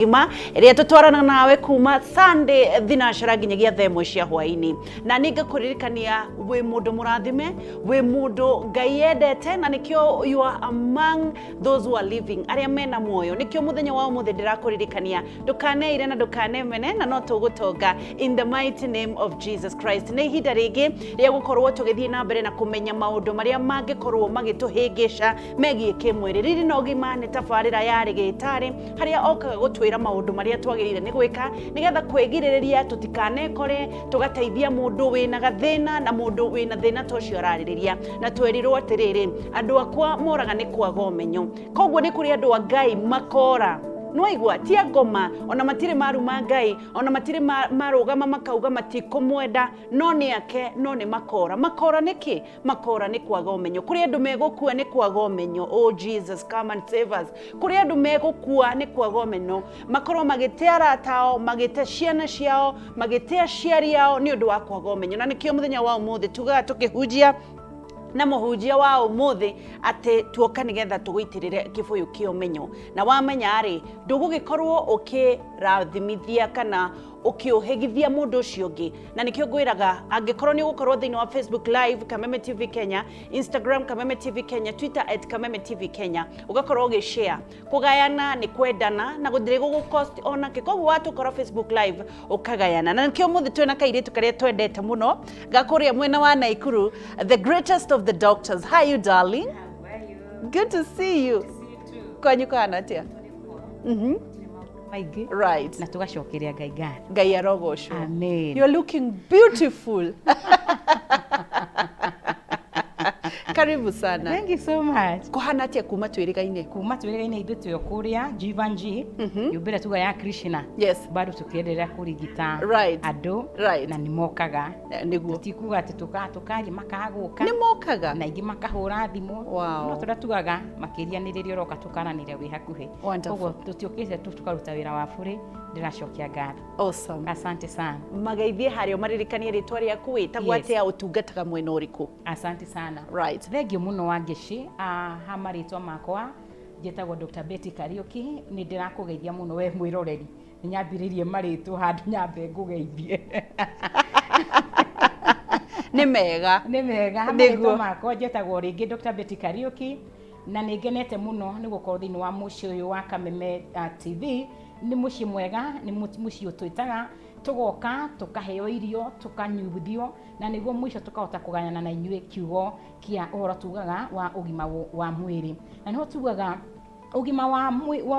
Ngima ĩrĩa tũtwarana nawe kuma Sunday thinacara nginyagia thaa 1 cia hwaĩ-inĩ. Na nĩ ngakũririkania wĩ mũndũ mũrathime, wĩ mũndũ Ngai endete, na nĩkĩo you are among those who are living, arĩa mena muoyo. Nĩkĩo mũthenya wa ũmũthĩ ndĩrakũririkania ndũkaneire na ndũkanemene, na no tũgũtonga in the mighty name of Jesus Christ. Nĩ ihinda rĩngĩ rĩa gũkorwo tũgĩthiĩ na mbere na kũmenya maũndũ marĩa mangĩkorwo magĩtũhĩngĩca megiĩ kĩmwĩrĩ. Riri na Ũgima nĩ tabarĩra ya rĩgĩtarĩ harĩa okaga gũtwĩra maũndũ marĩa twagĩrĩire nĩ gwĩka nĩgetha kwĩgirĩrĩria tũtikanekore tũgateithia mũndũ wĩna gathĩna na mũndũ wĩna thĩna ta ũcio ararĩrĩria. Na twerirwo atĩrĩrĩ, andũ akwa moraga nĩ kwaga ũmenyo, koguo nĩ kũrĩ andũ a Ngai makora nĩwaigua ti ngoma, ona matirĩ maruma Ngai, ona matirĩ marũgama makauga matikũmwenda, no nĩ ake, no nĩ makora. Makora nĩkĩ? Makora nĩ kwaga ũmenyo. Kũrĩ andũ megũkua nĩ kwaga ũmenyo. Oh Jesus, come and save us. Kũrĩ andũ megũkua nĩ kwaga ũmenyo, makorwo magĩte arata ao, magĩte ciana ciao, magĩte aciari ao nĩ ũndũ wa kwaga ũmenyo. Na nĩkĩo mũthenya wa ũmũthĩ tugaga tũkĩhunjia na mũhunjia wa ũmũthĩ atĩ tuoka nĩgetha tũgũitĩrĩre kĩbũyũ kĩa ũmenyo, na wamenya rĩ, ndũgũgĩkorwo ũkĩrathimithia kana ũkĩũhĩgithia mũndũ ũcio ũngĩ. Na nĩkĩo ngwĩraga, angĩkorwo nĩ ũgũkorwo thĩinĩ wa Facebook Live Kameme TV Kenya, Instagram Kameme TV Kenya, Twitter @KamemeTV Kenya, ũgakorwo ũgĩshare. Kũgayana nĩ kwendana na gũtirĩ gũgũcost onakĩ. Koguo watũkora Facebook Live ũkagayana. Na nĩkĩo ũmũthĩ twĩna kairĩtu karĩa twendete mũno gakũrĩa mwena wa Naikuru, the greatest of the doctors. Hi you, darling. Good to see you. Kwanyu kũhana atĩa? Maingĩ. Na tũgacokeria Ngai ngatho. Ngai arogocwo. Amen. You're looking beautiful. Karibu sana. Thank you so much. Kũhana atĩa kuma twĩrĩgaine? Kuma twĩrĩgaine ithuĩ twĩ o kũrĩa Jivanji, nyũmba ĩrĩa tuga ya Krishna. Bado tũkĩenderea kũrigita andũ na nĩ mokaga. Nĩguo. Tikuga atĩ tũkaria makaga gũka. Nĩ mokaga. Na ingĩ makahũra thimũ. No tũrĩa tugaga makĩria nĩ rĩrĩa ũroka tũkaranĩria wĩ hakuhĩ. Wonderful. Koguo tũtiũkĩte tu tũkaruta wĩra wa bũrĩ, ndĩracokia ngatho. Awesome. Asante sana. Mageithie harĩa, ũmaririkanie rĩtwa rĩaku, wĩtagwo atĩa, ũtungataga mwena ũrĩkũ? Asante sana. Right. Thengiũ mũno Wangeci. Ha marĩtwa makwa njĩtagwo Dr. Betty Kariũki. Nĩ ndĩrakũgeithia mũno we mwĩroreri. Nĩ nyambĩrĩirie marĩtwa handũ nyambe ngũgeithie. Nĩ mega. Nĩ mega. Ha Nĩguo. marĩtwa makwa njĩtagwo rĩngĩ Dr. Betty Kariũki, na nĩ ngenete mũno nĩ gũkorwo thĩinĩ wa mũciĩ ũyũ wa Kameme TV. Nĩ mũciĩ mwega, nĩ mũciĩ ũtwĩtaga tũgoka tũkaheo irio, tũkanyuithio, na nĩguo mũico tũkahota kũgayana na inyuĩ kiugo kĩa ũhoro tugaga wa ũgima wa mwĩrĩ. Na nĩho tugaga ũgima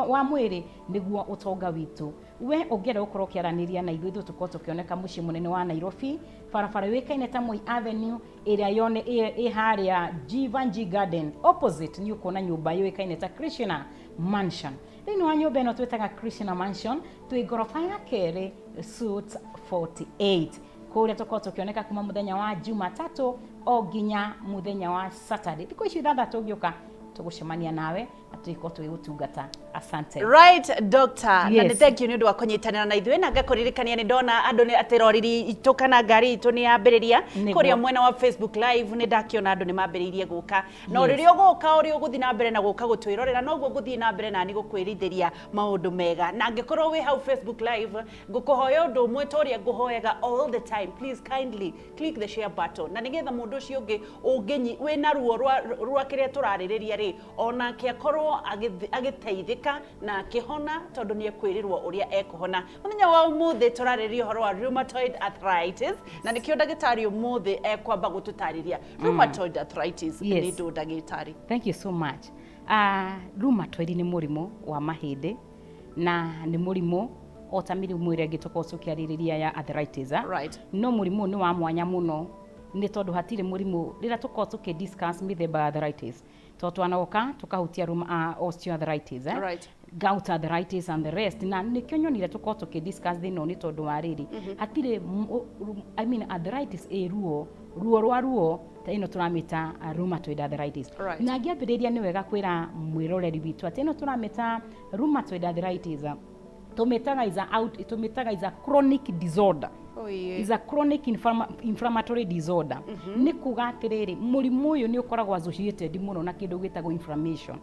wa mwĩrĩ nĩguo ũtonga witũ. We ũngĩenda gũkorwo ũkĩaranĩria na ithuĩ, ithuĩ tũkorwo tũkĩoneka mũciĩ mũnene wa Nairobi, barabara yũĩkaine ta Moi Avenue, ĩrĩa yone ĩ harĩa Jivanji Garden opposite, nĩ ũkuona nyũmba yũĩkaine ta Krishna Mansion. Thĩinĩ wa nyũmba ĩno twĩtaga Krishna Mansion, twĩ ngoroba ya kerĩ, suite 48. Kũrĩa tũkorwo tũkĩoneka kuma mũthenya wa Jumatatũ o nginya mũthenya wa Saturday. Thikũ ici 6 ũngĩũka tũgũcemania nawe na tũgĩkorwo tũgĩgũtungata. Asante. Right, doctor. Na nĩ Yes. thank you nĩ ũndũ wa kũnyitanĩra na ithuĩ, na ngakũririkania nĩ ndona andũ nĩ atĩ rori itũ kana ngari itũ nĩ yambĩrĩria kũrĩa mwena wa Facebook Live. Nĩ ndakĩona andũ nĩ mambĩrĩirie gũka, na rĩrĩa ũgũka, ũrĩa ũgũthiĩ na mbere na gũka gũtwĩrorera, noguo ngũthiĩ na mbere nani gũkwĩrithĩria maũndũ mega. Na angĩkorwo wĩ hau Facebook Live, ngũkũhoya ũndũ ũmwe ta ũrĩa ngũhoyaga all the time: please kindly click the share button, na nĩgetha mũndũ ũcio ũngĩ ũngĩnyi wĩna ruo rwa kĩrĩa tũrarĩrĩria rĩ, onake akorwo agĩteithĩka na akĩhona, tondũ nĩ ekwĩrĩrwo ũrĩa ekũhona. Mũthenya wa ũmũthĩ tũrarĩrĩria ũhoro wa rheumatoid arthritis, na nĩkĩo ndagĩtarĩ ũmũthĩ ekwamba gũtũtarĩria rheumatoid arthritis nĩ ndũ, ndagĩtarĩ? Thank you so much. Rheumatoid nĩ mũrimũ wa mahĩndĩ, na nĩ mũrimũ o ta mĩrimũ ĩrĩa ĩngĩ tũkoragwo tũkĩarĩrĩria ya arthritis, ah. No mũrimũ ũyũ nĩ wa mwanya mũno, nĩ tondũ hatirĩ mũrimũ rĩrĩa tũkoragwo tũkĩ discuss mĩthemba ya arthritis, tondũ twanoka tũkahutia osteoarthritis, eh? Gout arthritis and the rest. Na nĩkĩo nyonire tũkorwo tũkĩ discuss thĩna ũyũ, nĩ tondũ wa rĩrĩ, hatirĩ I mean, arthritis ĩ ruo, ruo rwa ruo ta ĩno tũramĩta rheumatoid arthritis. Na ngĩambĩrĩria, nĩ wega kwĩra mwĩroreri witũ atĩ ĩno tũramĩta rheumatoid arthritis, tũmĩtaga is a out tũmĩtaga is a chronic disorder. Oh, yeah. Is a chronic inflammatory disorder. Nĩ kuga atĩrĩrĩ, mũrimũ ũyũ nĩ ũkoragwo associated mũno na kĩndũ gĩtagwo inflammation,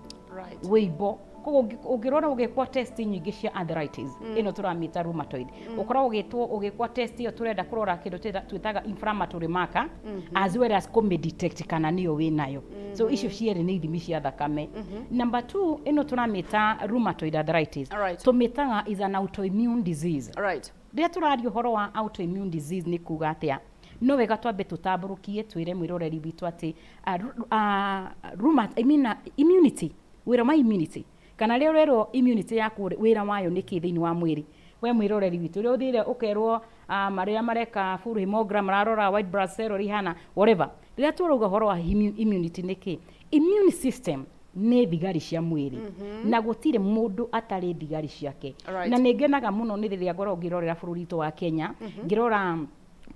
wĩimbo. Koguo ũngĩrora ũgĩkwo test nyingĩ cia arthritis, ĩno tũramĩta rheumatoid, ũkoragwo ũgĩtwo ũgĩkwo test ĩyo tũrenda kũrora kĩndũ twĩtaga inflammatory marker as well as kũmĩ-detect kana nĩyo wĩnayo. So icio cierĩ nĩ ithimi cia thakame. Number two, ĩno tũramĩta rheumatoid arthritis, tũmĩtaga is an autoimmune disease. Rĩrĩa tũraria ũhoro wa autoimmune disease nĩ kuga atĩa? No wega twambe tũtambũrũkie twĩre mwĩroreri witũ atĩ I mean, immunity, wĩra wa immunity, kana rĩrĩa ũrerwo immunity yaku wĩra wayo nĩ kĩ thĩinĩ wa mwĩrĩ, we mwĩroreri witũ ũrĩa ũthire ũkerwo marĩa mareka full hemogram, mararora white blood cell ũrĩa ihana, whatever, rĩrĩa tũrauga ũhoro wa immunity nĩ kĩ? Immune system nĩ thigari cia mwĩrĩ, na gũtirĩ mũndũ atarĩ thigari ciake. Na nĩ ngenaga mũno nĩ rĩrĩa ngoragwo ngĩrorera bũrũri witũ wa Kenya, ngĩrora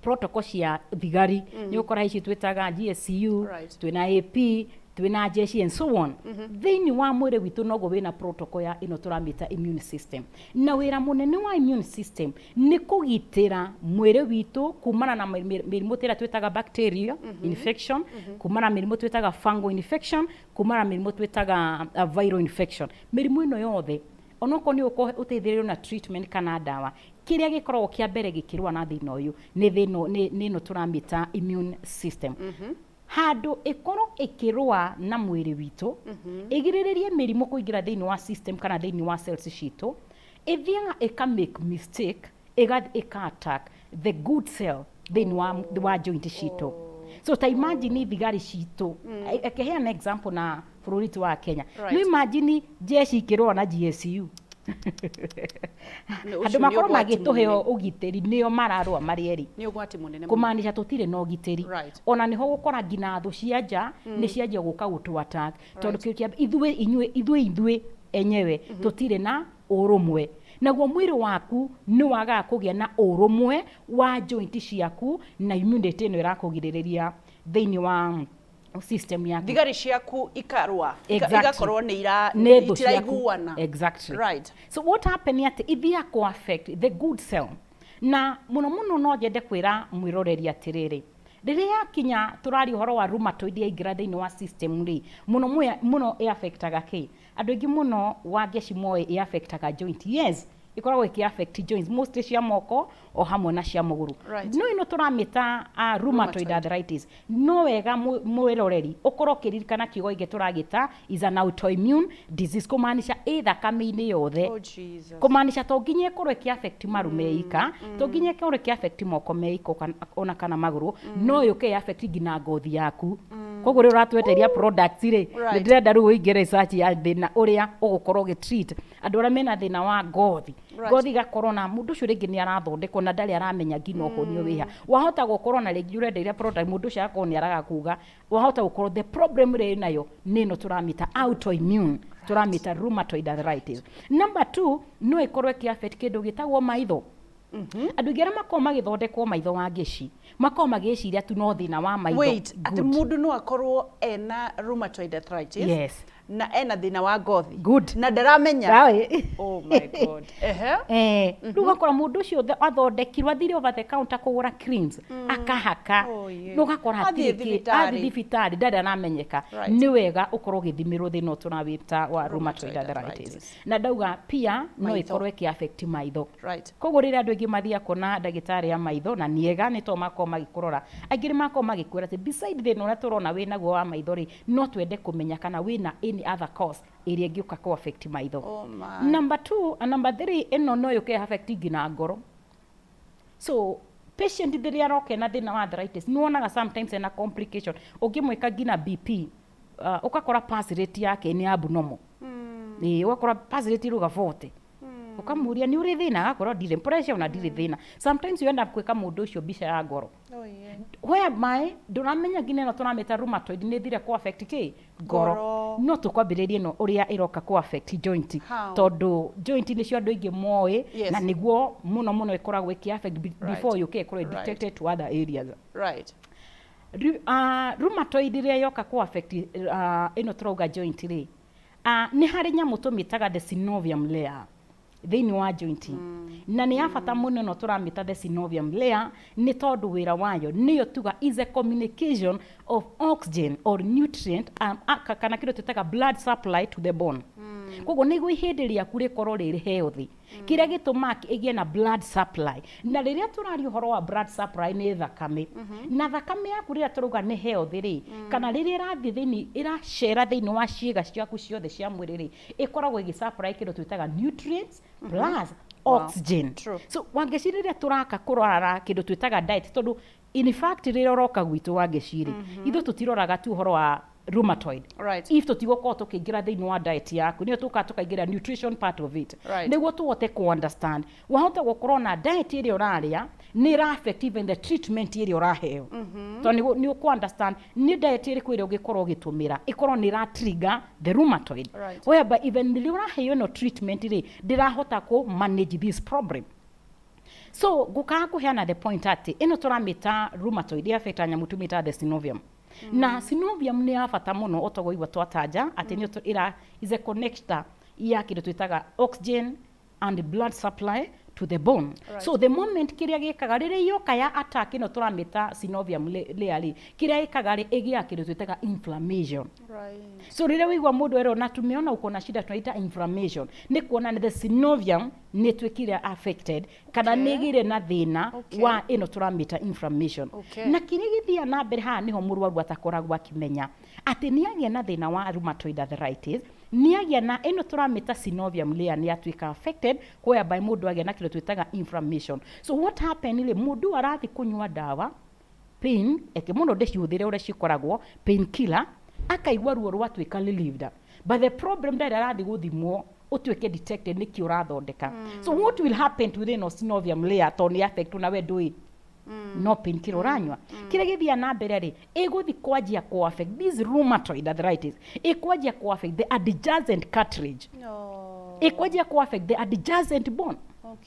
protocol cia thigari, nĩ ũkora ici twĩtaga GSU, twĩna AP, twĩna jeshi and so on. Thĩinĩ wa mwĩrĩ witũ noguo wĩna protocol ya ĩno tũramĩta immune system, na wĩra mũnene wa immune system nĩ kũgitĩra mwĩrĩ witũ kumana na mĩrimũ ta ĩrĩa twĩtaga bacteria infection, kumana na mĩrimũ twĩtaga fungal infection, kumana na mĩrimũ twĩtaga viral infection. Mĩrimũ ĩno yothe, onokorwo nĩ ũkorwo ũteithĩrĩrio na treatment kana ndawa, kĩrĩa gĩkoragwo kĩa mbere gĩkĩrũa na thĩna ũyũ nĩ thĩna nĩ ĩno tũramĩta immune system. Handũ ĩkorwo ĩkĩrũa na mwĩrĩ witũ, ĩgirĩrĩrie mĩrimũ kũingĩra thĩinĩ wa system kana thĩinĩ wa cells citũ, ĩthiaga ĩka make mistake, ĩgathiĩ ĩka attack the good cell thĩinĩ wa joint citũ. So ta imagine thigari citũ, ĩkĩheana example na bũrũri witũ wa Kenya. No imagine jeshi ikĩrũa na GSU. Ũcio Andũ nĩ makorwo ũgwati magĩtũhe mũnene. Ũgitĩri nĩo mararũa marĩ erĩ. Nĩ ũgwati mũnene mũno. Kũmaanisha tũtirĩ na ũgitĩri. Ona nĩho gũkora nginya thũ cia nja nĩ cianjia gũka gũtũ attack, tondũ kĩndũ kĩa ithuĩ inyuĩ ithuĩ enyewe tũtirĩ na ũrũmwe. Naguo mwĩrĩ waku nĩ wagaga kũgĩa na ũrũmwe wa joint ciaku na immunity ĩno ĩrakũgirĩrĩria thĩinĩ wa system yaku. Thigari ciaku ikarũa, igakorwo nĩ ira nĩ thũ ciaku. Itiraiguana. Exactly. So what happen nĩ atĩ ithiaga kũ affect the good cell. Na mũno mũno no nyende kwĩra mwĩroreri atĩrĩrĩ, rĩrĩa yakinya tũraria ũhoro wa rheumatoid yaingĩra thĩinĩ wa system rĩ, mũno mũno ĩ affectaga kĩ? Andũ aingĩ mũno wa ngeci moĩ ĩ affectaga joint. Yes, ĩkoragwo ĩkĩ affect joints, mostly cia moko o hamwe na cia magũrũ. No ĩno tũramĩta rheumatoid Rheumatoid. arthritis, no wega mwĩroreri ũkorwo ũkĩririkana kiugo gĩkĩ tũragĩta is an autoimmune disease, kũmaanisha ĩ thakame-inĩ yothe. Oh, Jesus. Kũmaanisha to nginya ĩkorwo ĩkĩ affect maru meika, to nginya ĩkorwo ĩkĩ affect moko meika ona kana magũrũ, no yũke ĩ affect nginya ngothi yaku. Koguo rĩu ũratwenderia products rĩ, nĩ ndĩrenda rĩu ũingĩre research ya thĩna ũrĩa ũgũkorwo ũgĩ treat andũ arĩa mena thĩna wa ngothi. Ngothi igakorwo na mũndũ ũcio rĩngĩ nĩ arathondekwo na ndarĩ aramenya nginya ũhonio wĩha. Wahota gũkorwo na rĩngĩ ũrenderia product, mũndũ ũcio agakorwo nĩ araga kuga, wahota gũkorwo the problem ĩrĩa ĩnayo nĩ ĩno tũramĩta autoimmune, tũramĩta rheumatoid arthritis. Number two, no ĩkorwo ĩkĩ affect kĩndũ gĩtagwo maitho. Andũ aingĩ arĩa makoragwo magĩthondekwo maitho wa ngĩci makoragwo magĩciria tu no thĩna wa maitho. Wait, atĩ Good. mũndũ no akorwo ena rheumatoid arthritis na ena thĩna wa ngothi na ndaramenya? Ndaĩ. Oh my God. Ehe. Rĩu ũgakora mũndũ ũcio athondekirwo, athire over the counter kũgũra creams akahaka. Oh, yeah. Na ũgakora Athiĩ hatirĩ thibitarĩ. athiĩ thibitarĩ ndarĩ aramenyeka. Nĩ wega ũkorwo ũgĩthimĩrwo thĩna ũyũ tũrawĩta wa rheumatoid Rheumatoid arthritis. arthritis. Na ndauga pia no Maitho. ĩkorwo ĩkĩ affect maitho. Koguo rĩrĩa andũ aingĩ mathiaga kuona ndagĩtarĩ ya maitho na nĩega nĩ tondũ makoragwo magĩkũrora, aingĩ nĩ makoragwo magĩkwĩra atĩ beside thĩna ũrĩa tũrona wĩ naguo wa maitho rĩ, no twende kũmenya kana wĩna any other cause ĩrĩa ĩngĩũka kũ affect maitho. Oh my. Number two and number three, ĩno no yũke affect nginya ngoro. So patient rĩrĩa aroka ena thĩna wa arthritis, nĩ wonaga sometimes ena complication, ũngĩmwĩka nginya BP, ũgakora pulse rate yake nĩ abnormal. Ĩĩ, ũgakora pulse rate ĩrauga 40, ũkamũria nĩ ũrĩ thĩna, agakorwo ndirĩ pressure ona ndirĩ thĩna. Sometimes you end up gwĩka mũndũ ũcio mbica ya ngoro whereby ndũramenya nginya ĩno tũramĩta rheumatoid nĩ thire kũ affect kĩ? Ngoro. Ngoro. No tũkwambĩrĩria ĩno ũrĩa ĩroka kũ affect joint, How? Tondũ joint nĩcio andũ aingĩ moĩ na nĩguo mũno mũno ĩkoragwo ĩkĩ affect before yũke ĩkorwo detected to other areas. Rheumatoid rĩrĩa yoka kũ affect ĩno tũrauga joint rĩ, nĩ harĩ nyamũ tũmĩtaga the synovium layer thĩinĩ wa joint, na nĩ ya bata mũno ĩno tũramĩta the synovium layer nĩ tondũ wĩra wayo nĩyo tuga is a communication of oxygen or nutrient kana kĩndũ twĩtaga blood supply to the bone. Koguo nĩguo ihĩndĩ rĩaku rĩkorwo rĩrĩ healthy, kĩrĩa gĩtũmaga ĩgĩe na blood supply, na rĩrĩa tũraria ũhoro wa blood supply nĩ thakame, na thakame yaku rĩrĩa tũrauga nĩ healthy rĩ, kana rĩrĩa ĩrathiĩ thĩinĩ, ĩracera thĩinĩ wa ciĩga ciaku ciothe cia mwĩrĩ rĩ, ĩkoragwo ĩgĩ supply kĩndũ twĩtaga nutrients plus oxygen. So Wangeci, rĩrĩa tũraka kũrora kĩndũ twĩtaga diet, tondũ in fact rĩrĩa ũroka gwitũ Wangeci rĩ, ithuĩ tũtiroraga tu ũhoro wa rheumatoid. If tũtigũkorwo tũkĩingĩra thĩinĩ wa diet yaku, nĩyo tũkaga tũkaingĩra nutrition part of it, nĩguo tũhote kũ understand wahota gũkorwo na diet ĩrĩa ũrarĩa nĩ ĩra affect even the treatment ĩrĩa ũraheo, tondũ nĩ ũkũ understand nĩ diet ĩrĩkũ ĩrĩa ũngĩkorwo ũgĩtũmĩra ĩkorwo nĩ ĩra trigger the rheumatoid, whereby even rĩrĩa ũraheo ĩno treatment rĩ, ndĩrahota kũ manage this problem. So ngũkaga kũheana the point atĩ ĩno tũramĩta rheumatoid ĩ-affecta nyamũ tũmĩtaga the synovium, na synovium nĩ ya bata mũno otoguo twatanja atĩ nĩyo ĩra is a connector ya kĩndũ twĩtaga oxygen and blood supply to the bone. So the moment kĩrĩa gĩkaga rĩrĩa yoka ya attack ĩno tũramĩta synovium layer rĩ, kĩrĩa ĩkaga rĩ, ĩgĩaga kĩndũ twĩtaga inflammation. So rĩrĩa wĩigua mũndũ erwo na tumeona uko na shida tunaita inflammation, nĩ kuona nĩ the synovium nĩ ĩtuĩkire affected kana nĩ ĩgĩire na thĩna wa ĩno tũramĩta inflammation. Na kĩrĩa gĩthiaga na mbere haha nĩho mũrwaru atakoragwo akĩmenya atĩ nĩ agĩa na thĩna wa rheumatoid arthritis, nĩ agĩa na ĩno tũramĩta synovium layer nĩ yatuĩka affected, whereby mũndũ agĩa na kĩndũ twĩtaga inflammation. So what happen rĩ, mũndũ ũyũ arathiĩ kũnyua ndawa pain eke mũno ndĩcihũthĩre ũrĩa cikoragwo pain killer, akaigua ruo rwatuĩka relieved, but the problem ndarĩ arathiĩ gũthimwo ũtuĩke detected nĩkĩ ũrathondeka. So what will happen to the synovium layer, tondũ nĩ affect na we ndũĩ no pain killer ũranyua, kĩrĩa gĩthiaga na mbere rĩ, ĩgũthi kwanjia kũ affect this rheumatoid arthritis, ĩkwanjia kũ affect the adjacent cartilage, ĩkwanjia kũ affect the adjacent bone,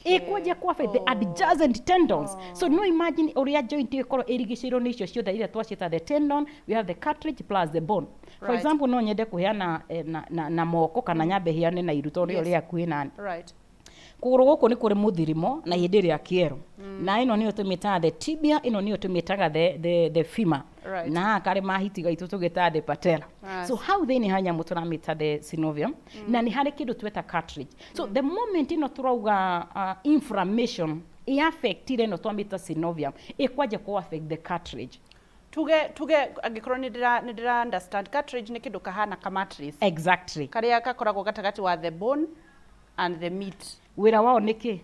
ĩkwanjia kũ affect the adjacent tendons. So no imagine ũrĩa joint ĩkorwo ĩrigicĩirwo nĩ icio ciothe iria twaciĩta the tendon, we have the cartilage plus the bone. For example, no nyende kũheana na moko kana nyambe heane na iru tondũ nĩyo rĩ hakuhĩ nani. Kũgũrũ gũkũ nĩ kũrĩ mũthirimo na ihĩndĩ rĩa kĩero, na ĩno nĩyo tũmĩtaga the tibia, ĩno nĩyo tũmĩtaga the femur, na haha karĩ mahiti gaitũ tũgĩtaga the patella. So hau thĩinĩ ha nyamũ tũramĩta the synovium, na nĩ harĩ kĩndũ tweta cartilage. So the moment ĩno tũrauga inflammation ĩ-affectire ĩno twamĩta synovium, ĩkwanjia kũ affect the cartilage. Tuge angĩkorwo nĩ ndĩra understand, cartilage nĩ kĩndũ kahana ka mattress karĩa gakoragwo gatagatĩ wa the bone and the meat. Wĩra wao nĩ kĩ?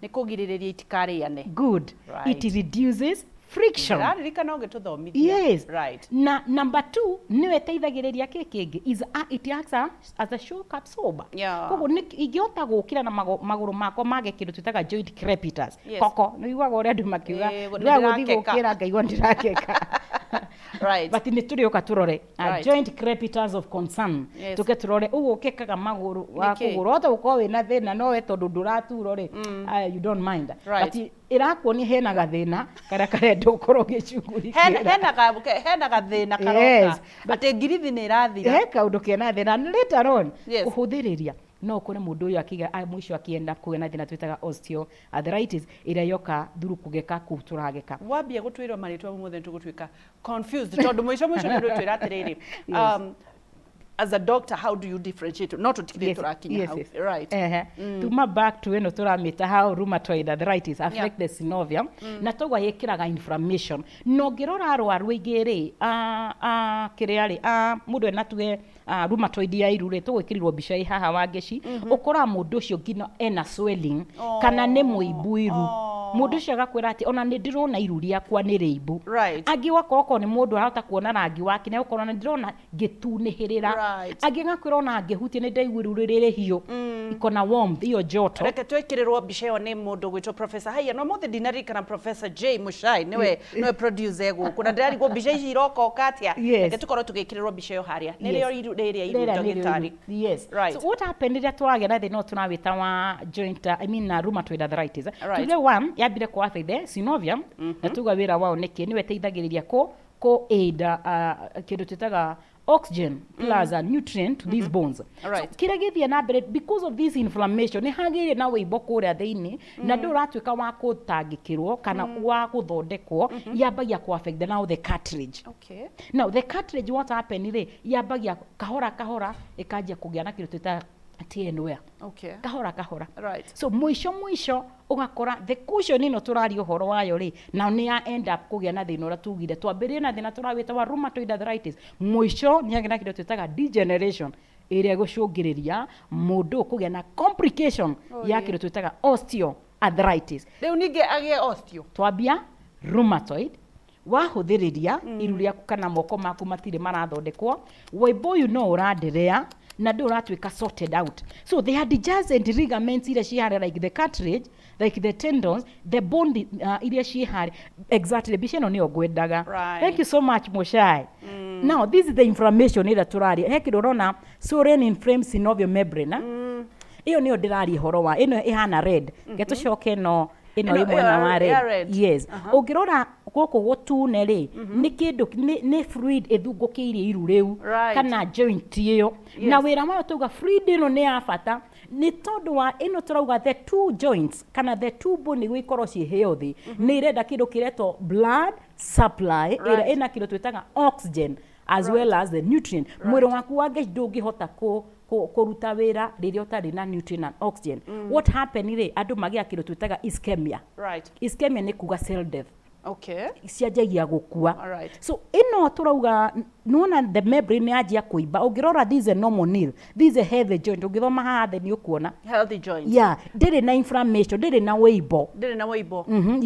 Nĩ kũgirĩrĩria itikarĩane. Good. It reduces friction. Ndĩraririkana ũgĩtũthomithia. Na number two, nĩyo ĩteithagĩrĩria kĩ kĩngĩ is it acts as a shock absorber. Koguo ingĩhota gũkĩra na magũrũ makwa mage kĩndũ twĩtaga joint crepitus. Koko nĩ ũiguaga ũrĩa andũ makiuga, nĩ ndĩragũthiĩ ndĩrakeka. Gũkĩra ngaigua ndĩrakeka. But nĩ tũrĩũka tũrore joint crepitus of concern. Tũke tũrore ũguo ũkekaga magũrũ wa Nĩkĩ? Kũgũrũ wahota gũkorwo wĩna thĩna nowe tondũ ndũraturwo rĩ, you don't mind. But ĩrakuonia hena gathĩna karĩa karenda ũkorwo ũgĩcugurikĩra. Hena gathĩna karoka atĩ ngirithi nĩ ĩrathira. He kaũndũ kena thĩna, and later on kũhũthĩrĩria no ũkore mũndũ ũyũ akĩgĩa mũico akĩenda kũgĩa na thĩna twĩtaga osteoarthritis ĩrĩa yoka through kũgeka kũu tũrageka. Wambia gũtwĩrwo marĩtwa mothe tũgũtuĩka confused tondũ mũico mũico nĩ ũrĩtwĩra atĩrĩrĩ, as a doctor, how do you differentiate? No tũtikire tũrakinya hau. Ehe. Tuma back to ĩno tũramĩta how rheumatoid arthritis affect the synovium, na toguo ĩkĩraga inflammation, na ũngĩrora arwaru aingĩ rĩ, kĩrĩa rĩ, mũndũ ena tuge rheumatoid ya iru rĩ, tũgwĩkĩrirwo mbica ĩ haha Wangeci, ũkoraga mũndũ ũcio nginya ena swelling kana nĩ mũimbu iru. Mũndũ ũcio agakwĩra atĩ ona nĩ ndĩrona iru rĩakwa nĩ rĩimbu. Angĩ ũgakora okorwo nĩ mũndũ arahota kuona rangi wake nĩ agũkorwo na ndĩrona ngĩtunĩhĩrĩra. Angĩ agakwĩra ona ngĩhutia nĩ ndaigua iru rĩrĩ rĩhiũ, iko na warmth, iyo joto. Reke twĩkĩrĩrwo mbica ĩyo nĩ mũndũ gwĩtwo Professor haiya, no mũthĩ ndinaririkana Professor J Muchai nĩwe producer gũkũ na ndĩrarigwo mbica ici irokoka atĩa. Reke tũkorwo tũgĩkĩrĩrwo mbica ĩyo harĩa. Nĩrĩo iru rĩrĩa iru, Rĩrĩa nĩrĩo ndagĩtarĩ? iru. Yes. So what happened rĩrĩa tũragĩa na thĩna ũyũ tũrawĩta wa joint I mean rheumatoid arthritis? Tuge one yambire kũ affect the synovium, na tuga wĩra wao nĩkĩ, nĩwe ĩteithagĩrĩria kũ aid kĩndũ twĩtaga oxygen plus a nutrient to these bones. So kĩrĩa gĩthiĩ na mbere, because of this inflammation, nĩ hagĩire na wĩimbo kũrĩa thĩinĩ na ndũ ũratuĩka wa gũtangĩkĩrwo kana wa gũthondekwo, yambagia kũ affect now the cartilage. Now the cartilage, what happen rĩ, yambagia kahora kahora ĩkanjia kũgĩa na kĩndũ twĩtaga Tear and wear. Kahora kahora. So mũico mũico ũgakora the cushion ĩno tũraria ũhoro wayo rĩ, nao nĩ ya end up kũgĩa na thĩna ũrĩa tugire twambĩrĩrie na thĩna tũrawĩta wa rheumatoid arthritis. Mũico nĩ agĩa na kĩndũ twĩtaga degeneration ĩrĩa ĩgũcũngĩrĩria mũndũ ũyũ kũgĩa na complication ya kĩndũ twĩtaga osteoarthritis. Rĩu ningĩ agĩe osteo. Twambia rheumatoid, wahũthĩrĩria iru rĩaku kana moko maku matirĩ marathondekwo, wũimbo ũyũ no ũranderea na ndũ ũratuĩka sorted out. So the adjacent ligaments iria ciĩ harĩa, like the cartilage, like the tendons, the bone, iria ciĩ harĩa. Exactly, mbica ĩno nĩyo ngwendaga. Thank you so much, Mushai. Now this is the inflammation ĩrĩa tũraria. He kĩndũ ũrona, swollen inflamed synovial membrane. Ĩyo nĩyo ndĩraria ũhoro wa ĩno ĩhana red. Reke tũcoke ĩno ĩno Ĩno ĩ mwena ĩyo wa ya red. Red. Yes, ũngĩrora gũkũ gũtune rĩ, nĩ kĩndũ nĩ fluid ĩthungũkĩirie iru rĩu kana joint ĩyo, na wĩra wayo tauga fluid ĩno nĩ ya bata nĩ tondũ wa ĩno tũrauga the two joints kana the two bone nĩguo ikorwo ciĩ healthy, nĩ irenda kĩndũ kĩretwo blood supply ĩrĩa ĩna kĩndũ twĩtaga oxygen as well as the nutrient. Mwĩrĩ waku wa Ngai ndũngĩhota kũruta wĩra rĩrĩa ũtarĩ na nutrient and oxygen. What happen rĩ, andũ magĩa kĩndũ twĩtaga ischemia. Ischemia nĩ kuga cell death. Cianjagia gũkua. So ĩno tũrauga nĩwona the membrane yanjia kũimba. Ũngĩrora, this is a normal nail, this is a healthy joint. Ũngĩthoma haha thĩ nĩ ũkuona. Healthy joint. Yeah, ndĩrĩ na inflammation, ndĩrĩ na wĩimbo. Ndĩrĩ na wũimbo.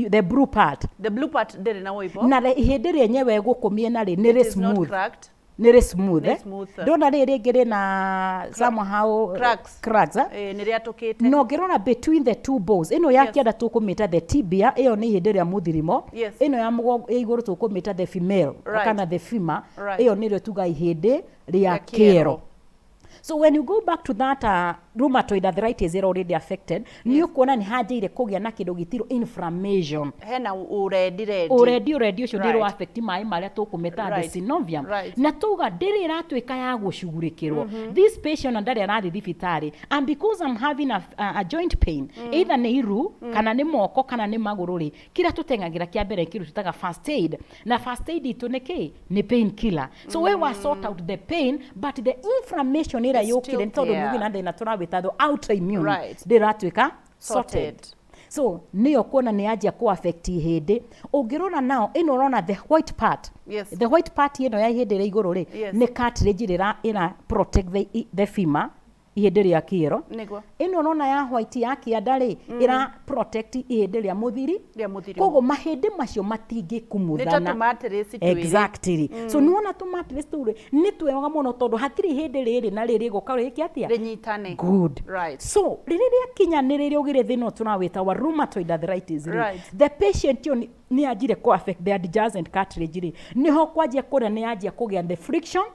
The blue part. The blue part ndĩrĩ na wũimbo. Na ihĩndĩ rĩenyewe gũkũ mĩena rĩ, nĩ rĩ It is not smooth. cracked. Nĩ rĩ smooth. Nĩ Eh? smooth. Ndona rĩrĩ rĩngĩ rĩna somehow Cracks. Cracks, eh? Eh, nĩ rĩatũkĩte. Na ũngĩrora between the two bones, ĩno ya kĩanda tũkũmĩta the tibia, ĩyo nĩ ihĩndĩ rĩa mũthirimo. Ĩno ya mũgongo ya igũrũ tũkũmĩta the female kana the femur. Ĩyo nĩrĩo tuga ihĩndĩ rĩa Rĩa kĩero. Kĩero. So when you go back to that rheumatoid arthritis ĩrĩa already affected, nĩ ũkuona nĩ hanjĩire kũgĩa na kĩndũ gĩtirwo inflammation. Hena ũrendi rendi. Ũrendi ũcio nĩ rũ affect maĩ marĩa tũkũmĩta the synovium. Na tuga ndĩrĩ ĩratuĩka ya gũcugurĩkĩrwo. This patient na ndarĩ arathiĩ thibitarĩ, and because I'm having a joint pain, either nĩ iru kana nĩ moko kana nĩ magũrũ rĩ, kĩrĩa tũteng'agĩra kĩa mbere kĩndũ twĩtaga first aid, na first aid itũ nĩ kĩ? Nĩ pain killer. So we wa sort out the pain, but the inflammation ĩrĩa It's yũkire still nĩ tondũ there. nĩ ũgĩna thĩna tũrawĩta the autoimmune, ndĩratuĩka sorted. Sorted. So nĩyo kuona nĩ yanjia kũ affect ihĩndĩ. Ũngĩrora nao ĩno ũrona the white part, the white part ĩno ya ihĩndĩ rĩa igũrũ rĩ, nĩ cartilage ĩra protect the femur, ihĩndĩ rĩa kĩero. Ĩno ũrona ya white ya kĩanda rĩ, ĩra protect ihĩndĩ rĩa mũthiri. Rĩa mũthiri. Koguo mahĩndĩ macio Nĩ ta matingĩkumuthana. Tũmatirĩci twĩrĩ. Exactly. So nĩwona tũmatirĩci tũu rĩ, nĩ twega mũno tondũ hatirĩ ihĩndĩ rĩrĩ na rĩrĩ rĩgũka rĩke atĩa? Rĩnyitane. Good. So rĩrĩa rĩakinya nĩ rĩrĩa ũgĩrĩ thĩna ũyũ tũrawĩta wa rheumatoid arthritis rĩ, the patient ĩyo nĩ yanjire kũ affect the adjacent cartilage rĩ, nĩho kwanjia kũrĩa nĩ yanjia kũgĩa the friction,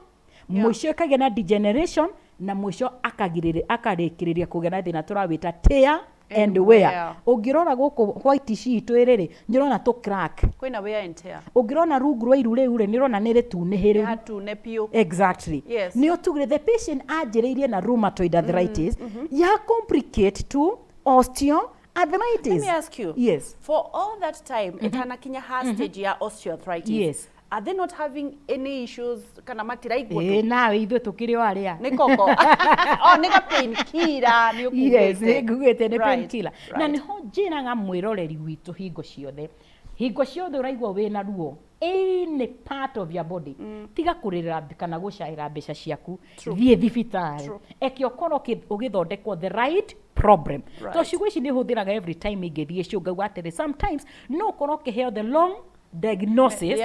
mũico ĩkagĩa na degeneration, na mũico akagirĩrĩ akarĩkĩrĩria kũgĩa na thĩna tũrawĩta tear and And wear. wear. Ũngĩrora gũkũ white citũ ĩrĩ rĩ, nĩ ũrona tũ crack. Kwĩna wear and tear. Ũngĩrona rungu rwa iru rĩu rĩ, nĩ ũrona nĩ rĩtunĩhĩrĩru. Nĩ hatune biũ. Exactly. Nĩ ũtugire the patient anjĩrĩirie na rheumatoid arthritis ya complicate to osteoarthritis. Let me ask you. Yes. For all that time, ĩtanakinya ha stage ya osteoarthritis, are they not having any issues kana matiraigua? Ĩĩ, nawe ithuĩ tũkĩrĩ o arĩa. Nĩ koko. Oh, nĩ ga pain killer nĩ Yes, ũkugĩte. nĩ ngugĩte nĩ pain killer. Na nĩho njĩraga mwĩroreri witũ hingo ciothe, hingo ciothe ũraigua wĩna ruo any part of your body, tiga kũrĩrĩra kana gũcaĩra mbeca ciaku, thiĩ thibitarĩ, eke ũkorwo ũgĩthondekwo the right problem. To ciugo ici nĩ hũthĩraga every time ingĩthiĩ show, ngauga atĩrĩ, sometimes no ũkorwo ũkĩheo the long diagnosis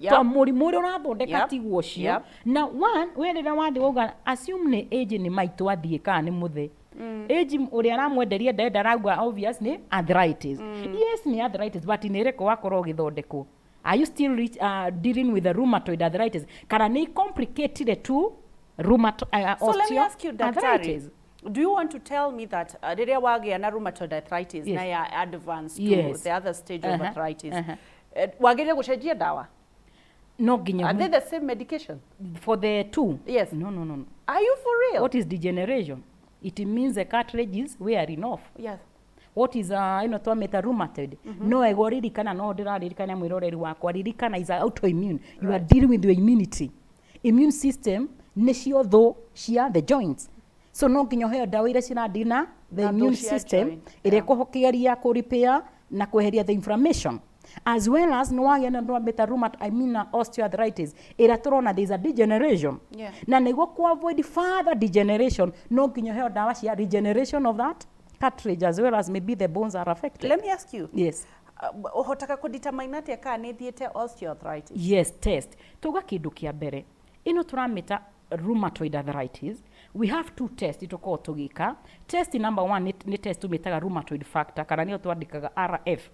to mũrimũ ũrĩa ũrathondeka tiguo ũcio. Na one, we rĩrĩa wathiĩ wauga, assume nĩ age, nĩ maitũ athiĩ kana nĩ mũthee, age ũrĩa aramwenderia ndenda arauga obvious nĩ arthritis. Yes, nĩ arthritis, but nĩ ĩrĩkũ wakorwo ũgĩthondekwo? Are you still dealing with the rheumatoid arthritis kana nĩ complicated to So let me ask you, daktari, osteoarthritis? do you want to tell me that rĩrĩa wagĩa na rheumatoid arthritis Yes. na ya advance to the other stage of arthritis, wagĩrĩire gũcenjia ndawa? No nginya. Are they the same medication? For the two? Yes. No. Are you for real? What is degeneration? It means the cartilage is wearing off. What is ĩno twamĩta rheumatoid, no ego ririkana, no ndĩraririkana mwĩroreri wakwa, ririkana is autoimmune. You are dealing with your immunity, immune system nĩcio thũ cia the joints. So no nginya ũheo ndawa iria ciradeal na the Na immune thũ cia system joint, ĩrĩa yeah. ĩkũgeria kũ repair na kweheria the inflammation, as well as nĩ wagĩa na ndwambĩta rheumat, I mean osteoarthritis ĩrĩa tũrona there is a degeneration. Na nĩguo ku avoid further degeneration, no nginya ũheo ndawa cia regeneration of that cartilage, as well as maybe the bones are affected. Let me ask you. Yes. Ũhotaga kũdetermine atĩa kana nĩ thiĩte osteoarthritis? Yes, test tuga kĩndũ kĩa mbere ĩno tũramĩta rheumatoid arthritis. We have two tests tũkoragwo tũgĩka. Test number one nĩ test tũmĩtaga rheumatoid factor, kana nĩyo twandĩkaga RF.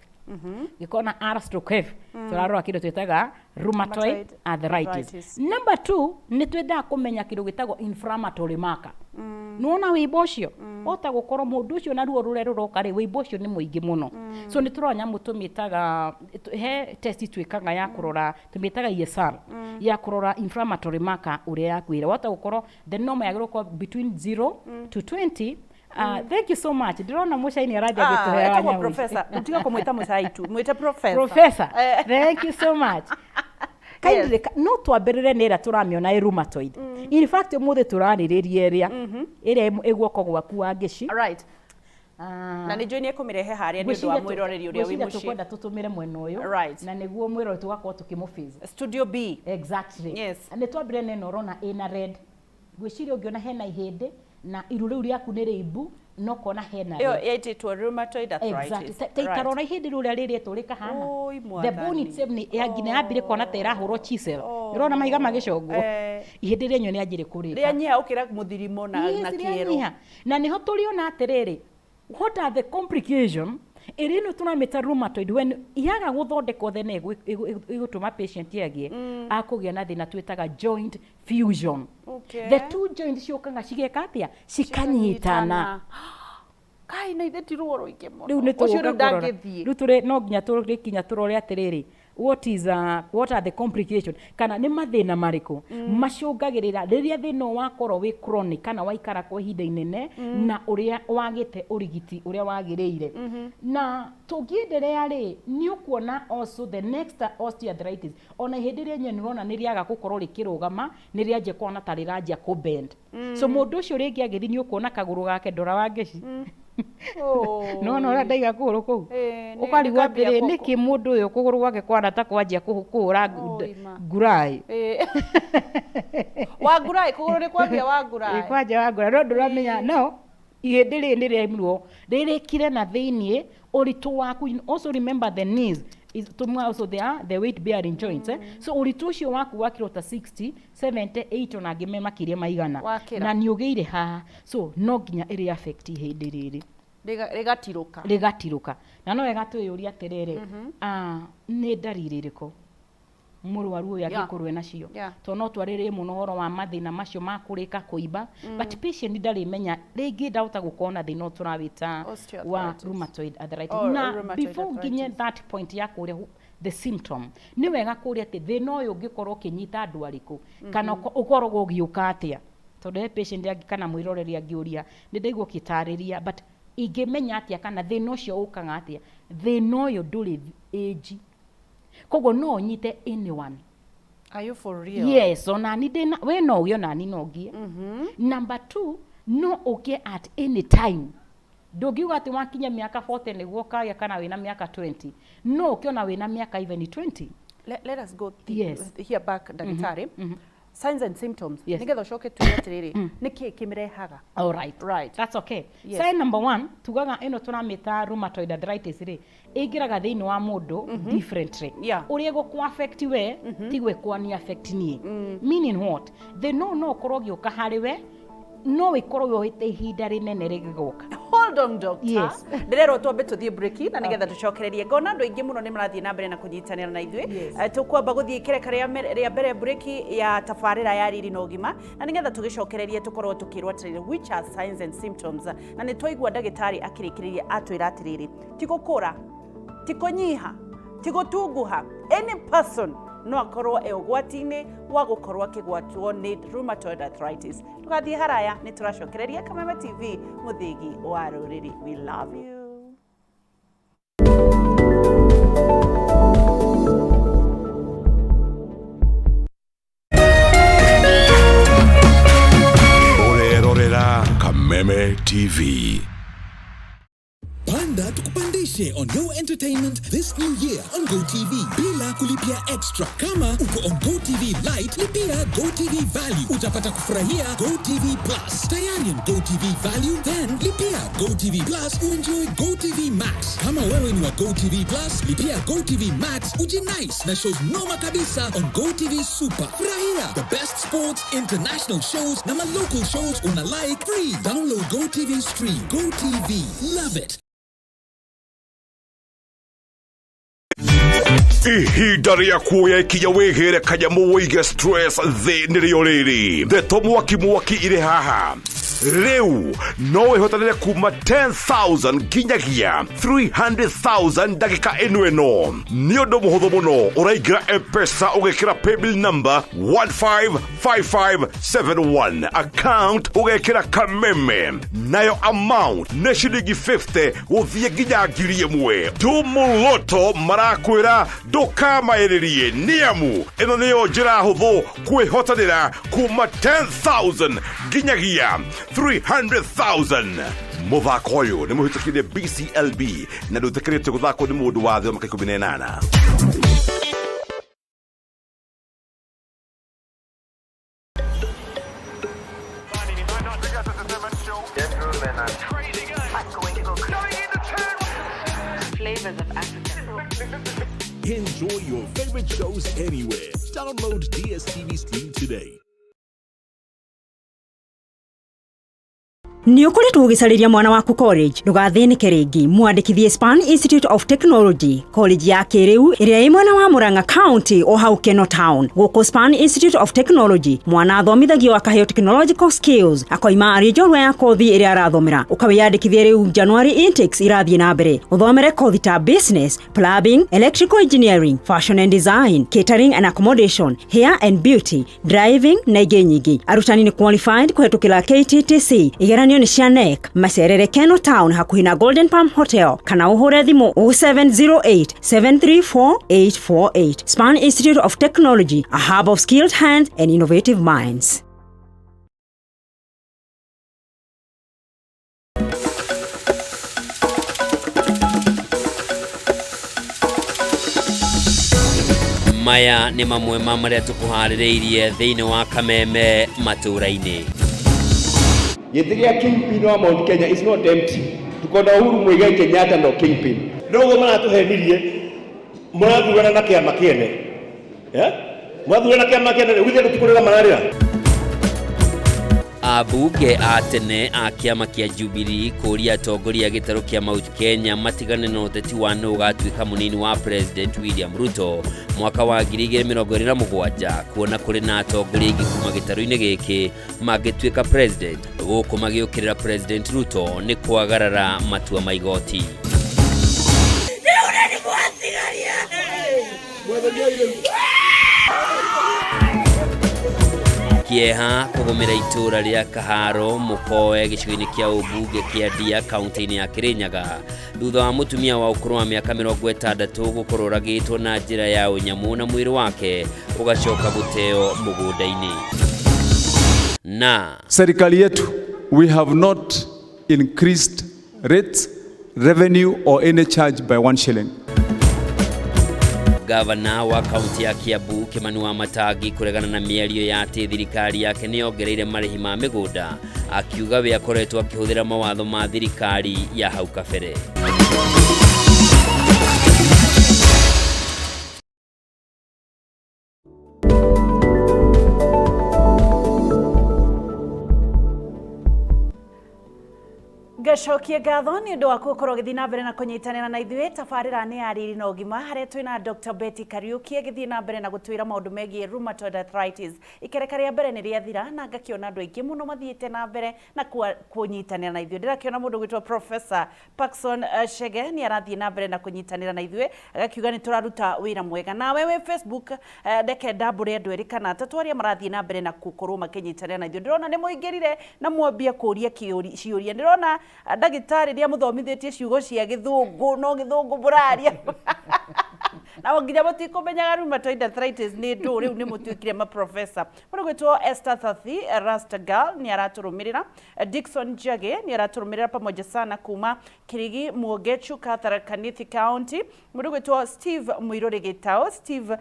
Gĩkorwo na R stroke F, tũrarora kĩndũ twĩtaga rheumatoid Rheumatoid arthritis. Arthritis. Number two, nĩ twendaga kũmenya kĩndũ gĩtagwo inflammatory marker. Nĩwona wĩimbo ũcio ota gũkorwo mũndũ ũcio na ruo rũrĩa rũroka rĩ, wĩimbo ũcio nĩ mũingĩ mũno. So nĩ tũrora nyamũ tũmĩtaga, he test twĩkaga ya kũrora, tũmĩtaga ESR, ya kũrora inflammatory marker ũrĩa yakwĩra. Wahota gũkorwo the normal yagĩrĩirwo gũkorwo between 0 to 20. Thank you so much. Ndĩrona mũcaini aranjia gũtũheaga Etagwo nyamũ ici. Professor. Tiga kũmwĩta mũcai tu, mwĩte professor. Professor, Eh. thank you so much. Kindly, no twambĩrĩre nĩ ĩrĩa tũramĩona ĩ rheumatoid. In fact, ũmũthĩ tũrarĩrĩria ĩrĩa ĩ guoko gwaku wa ngĩci. Right. Na nĩ njũĩ nĩ ekũmĩrehe harĩa nĩ ũndũ wa mwĩroreri ũrĩa wĩ Ngwĩciria mũciĩ. tũkwenda tũtũmĩre mwena ũyũ Right. na nĩguo mwĩroreri tũgakorwo tũkĩmũface. Studio B. Exactly. Yes. Nĩ twambĩrĩre na ĩno ũrona ĩna red. Ngwĩciria ũngĩona hena ihĩndĩ na iru rĩu rĩaku nĩ rĩimbu, no kona hena Ĩyo red. yaitĩtwo rheumatoid arthritis. Exactly. Ta itarora ihĩndĩ rĩu ũrĩa rĩrĩtwo rĩkahana. Oi, The bone Mwathani. itself nĩ ya nginya yambire kuona ta ĩrahũrwo chisel. Oh. Ũrona mahiga magĩcongwo. Eh. Ihĩndĩ rĩenyo nĩ anjire kũrĩka. Rĩanyiha ũkĩra mũthirimo na Yes, kĩero. rĩanyiha. Na nĩho tũrĩona atĩrĩrĩ, what are the complication ĩrĩa ĩno tũramĩta rheumatoid when yaga gũthondekwo thene ĩgũtũma patient agĩe akũgĩa na thĩna twĩtaga joint fusion. The two joints ciũkaga cigeka atĩa? Cikanyitana. Kai, na ithe ti ruo rũingĩ mũno? Rĩu nĩ Ũcio tũgũka rĩu kũrora. ndangĩthiĩ. Rĩu tũrĩ no nginya tũrĩkinya tũrore atĩrĩrĩ, what are the complication, kana nĩ mathĩna marĩkũ macũngagĩrĩra rĩrĩa thĩna ũyũ wakorwo wĩ chronic kana waikara kwa ihinda inene na ũrĩa wagĩte ũrigiti ũrĩa wagĩrĩire. Na tũngĩenderea rĩ, nĩ ũkuona also the next osteoarthritis, ona ihĩndĩ rĩenyewe nĩ ũrona nĩ rĩaga gũkorwo rĩkĩrũgama, nĩ rĩanjia kuona ta rĩranjia kũ bend. So mũndũ ũcio rĩngĩ agĩthiĩ nĩ ũkuona kagũrũ gake, ndora wa ngĩci. Nona ũrĩa ndaiga kũgũrũ kũu, Ĩĩ, ũkarigwo nĩkambia atĩrĩ, nĩkĩ mũndũ ũyũ kũgũrũ gwake kwana ta kwanjia kũhũra Oi, ma. nguraĩ. Ĩĩ. Wanguraĩ, kũgũrũ nĩ kwambia wanguraĩ. Ĩ, kwanja wangura, no ndũramenya no ihĩndĩ rĩrĩ nĩ rĩaimwo rĩrĩkire na thĩiniĩ ũritũ waku. Also remember the knees is tumwa, also they are the weight bearing joints, eh? So ũritũ ũcio waku wa kiro ta 60, 70, 80 na angĩ me makĩria maigana Wakĩra. na nĩ ũgĩire haha, so no nginya ĩrĩ affect ihĩndĩ rĩrĩ. Rĩgatirũka. Rĩgatirũka. Na no wega twĩyũria atĩrĩrĩ, nĩ ndariri ĩrĩkũ mũrwaru ũyũ angĩkorwo enacio? Tondũ no twarĩrĩrie mũno ũhoro wa mathĩna macio ma kũrĩka kũimba, but patient ndarĩmenya rĩngĩ ndahota gũkorwo na thĩna ũyũ tũrawĩta wa Osteoarthritis. Rheumatoid arthritis. Oh, Na rheumatoid before nginye arthritis. that point ya kũrĩa the symptom, nĩ wega kũrĩa atĩ thĩna ũyũ ũngĩkorwo ũkĩnyita andũ arĩkũ kana ũkoragwo ũgĩũka atĩa, tondũ he patient angĩ kana mwĩroreri angĩũria, nĩ ndaigua ũkĩtarĩria, but ingĩmenya atĩa kana thĩna ũcio ũkaga atĩa? Thĩna ũyũ ndũrĩ age, koguo no ũnyite anyone. Are you for real? Yes, onani ndĩna we no ũgĩe, onani no ngĩe. Number two, no ũgĩe at any time. Ndũngiuga atĩ wakinya mĩaka 40 nĩguo ũkagĩa kana wĩna mĩaka 20. No ũkĩona wĩna mĩaka even 20. Let us go here back, ndagĩtarĩ. Signs and symptoms. Yes. Nĩgetha ũcoke tuge atĩrĩrĩ, nĩkĩ kĩmĩrehaga? All right. Right. That's okay. Yes. Sign number one, tugaga ĩno tũramĩta rheumatoid arthritis rĩ, ĩingĩraga thĩinĩ wa mũndũ differently. Ũrĩa ĩgũkũ affect we, tiguo ĩkwani affect niĩ. Meaning what? Thĩna ũyũ no ũkorwo ũgĩũka harĩ we, no ĩkorwo yoete ihinda rĩnene rĩgĩgoka. Hold on, doctor. Yes. Ndĩrerwo twambe tũthiĩ break na nĩgetha tũcokererie. Ngona andũ aingĩ mũno nĩ marathiĩ na mbere na kũnyitanĩra na ithuĩ. Yes. Tũkwamba gũthiĩ kĩreka rĩa mbere, break ya tabarĩra ya riri na ũgima, na nĩgetha tũgĩcokererie tũkorwo tũkĩrwo atĩrĩrĩ, which are signs and symptoms. Na nĩ twaigua ndagĩtarĩ akĩrĩkĩrĩria atwĩra atĩrĩrĩ, ti gũkũra, ti kũnyiha, ti gũtunguha, any person no akorwo e ũgwati-inĩ wa gũkorwo akĩgwatwo nĩ rheumatoid arthritis. Tũgathiĩ haraya, nĩ tũracokereria. Kameme TV, mũthĩgi wa rũrĩrĩ. We love you. Ũrerorera Kameme. GoTV. Panda tukupandishe on your entertainment this new year on GoTV bila kulipia extra. Kama uko on GoTV Lite, lipia GoTV Value, utapata kufurahia GoTV Plus. Tayari on GoTV Value, then lipia GoTV Plus uenjoy GoTV Max. Kama wewe ni wa GoTV Plus, lipia GoTV Max ujinice na shows noma kabisa on GoTV Super. Furahia the best sports, international shows na ma local shows una like free. Download GoTV Stream. GoTV, love it. Ihinda rĩa kuoya ikinya wĩgĩre kanyamũ wĩige stress thĩ nĩrĩo rĩrĩ. Ndeto mwaki mwaki irĩ haha. Rĩu no wĩhotanĩre kuma 10,000 nginyagia 300,000 ndagĩka ĩno ĩno. Nĩ ũndũ mũhũthũ mũno, ũraingĩra M-Pesa ũgekĩra paybill number 155571, account ũgekĩra Kameme, nayo amount nĩ ciringi 50 gũthiĩ nginya 1,000. Tumuloto marakwĩra ndũkamaĩrĩrie, nĩamu ĩno nĩyo njĩra hũthũ kwĩhotanĩra kuma 10,000 nginyagia 300,000. Mũthako ũyũ nĩ mũhĩtũkire BCLB na ndũtĩkĩrĩtio gũthakwo nĩ mũndũ wa thĩ wa mĩaka 18. Flavors of Africa. Enjoy your favorite shows anywhere. Download DSTV Stream today. Nĩ ũkoretwo ũgĩcarĩria mwana waku college? Ndũgathĩnĩke rĩngĩ, mwandĩkithie Span Institute of Technology, college ya kĩrĩu ĩrĩa ĩ mwena wa Murang'a County o hau Keno Town. Gũkũ Span Institute of Technology, mwana athomithagio akaheo technological skills, akoima arĩ njorua ya kothi ĩrĩa arathomera. Ũkawĩyandĩkithie rĩu, January intakes irathiĩ na mbere. Ũthomere kothi ta business, plumbing, electrical engineering, fashion and design, catering and accommodation, hair and beauty, driving na ingĩ nyingĩ. Arutani nĩ qualified kũhetũkĩra KTTC. Igeranio nĩ cia KNEC. Macerere Keno Town hakuhĩ na Golden Palm Hotel kana ũhũre thimũ 0708 734 848. Span Institute of Technology, a hub of skilled hands and innovative minds. Maya nĩ mamwe ma marĩa tũkũharĩrĩirie thĩinĩ wa Kameme matũũra-inĩ. Gĩtĩ gĩa kingpin wa Mount Kenya is not empty. Tuko na Uhuru Muigai Kenyatta ndo kingpin. Noguo maratũhenirie, mũrathurana na kĩama kĩene. Eh? Mũrathurana na kĩama kĩene, githĩ andũ ti kũrĩra mararĩra? Ambunge a tene a kĩama kĩa Jubilee kũũria atongoria a gĩtarũ kĩa Mount Kenya matigane na ũteti wa nũ ũgatuĩka mũnini wa President William Ruto mwaka wa 2027, kuona kũrĩ na atongoria aingĩ kuma gĩtarũ-inĩ gĩkĩ mangĩtuĩka president, gũkũ magĩũkĩrĩra President Ruto nĩ kwagarara matua ma igoti. Kĩeha kũgũmĩra itũũra rĩa Kaharo Mũkoe gĩcigo-inĩ kĩa ũmbunge kĩa Ndia kaunti-inĩ ya Kĩrĩnyaga thutha wa mũtumia wa ũkũrũ wa mĩaka 60 gũkorwo oragĩtwo na njĩra ya ũnyamũ na mwĩrĩ wake ũgacoka gũteo mũgũnda-inĩ. Na Serikali yetu, we have not increased rates, revenue or any charge by 1 shilling. Gavana wa kaunti ya Kiambu Kimani Wamatangi kũregana na mĩario ya atĩ thirikari yake nĩ yongereire marĩhi ma mĩgũnda, akiuga we akoretwo akĩhũthĩra mawatho ma thirikari ya hau kabere. Ngacokia ngatho nĩ ũndũ wa gũkorwo ũgĩthiĩ na mbere na kũnyitanĩra na ithuĩ. Tabarĩra nĩ ya Riri na Ũgima, harĩa twĩna Dr. Betty Kariuki agĩthiĩ na mbere na gũtwĩra maũndũ megiĩ rheumatoid arthritis. Ikereka rĩa mbere nĩ rĩathira na ngakĩona andũ aingĩ mũno mathiĩte na mbere na kũnyitanĩra na ithuĩ. Ndĩrakĩona mũndũ gwĩtwo Professor Parkson Chege nĩ arathiĩ na mbere na kũnyitanĩra na ithuĩ, agakiuga nĩ tũraruta wĩra mwega. Nawe wĩ Facebook, ndeke ndambũre andũ erĩ kana atatũ arĩa marathiĩ na mbere na gũkorwo makĩnyitanĩra na ithuĩ. Ndĩrona nĩ mũingĩrire na mwambia kũria ciũria. Ndĩrona ndagĩtarĩ nĩ amũthomithĩtie ciugo cia gĩthũngũ, no gĩthũngũ mũraria. Na Na nginya mũtikũmenyaga rheumatoid arthritis nĩ ndũ, rĩu nĩ mũtuĩkire maprofesa. Mũndũ gwĩtwo Esther Thathi, Rasta Girl, nĩ aratũrũmĩrĩra. Dickson Njagi nĩ aratũrũmĩrĩra pamoja sana kuma Kirigi Muogechu, Tharaka Nithi County. Mũndũ gwĩtwo Steve Mũirũrĩ Gĩtaũ, Steve,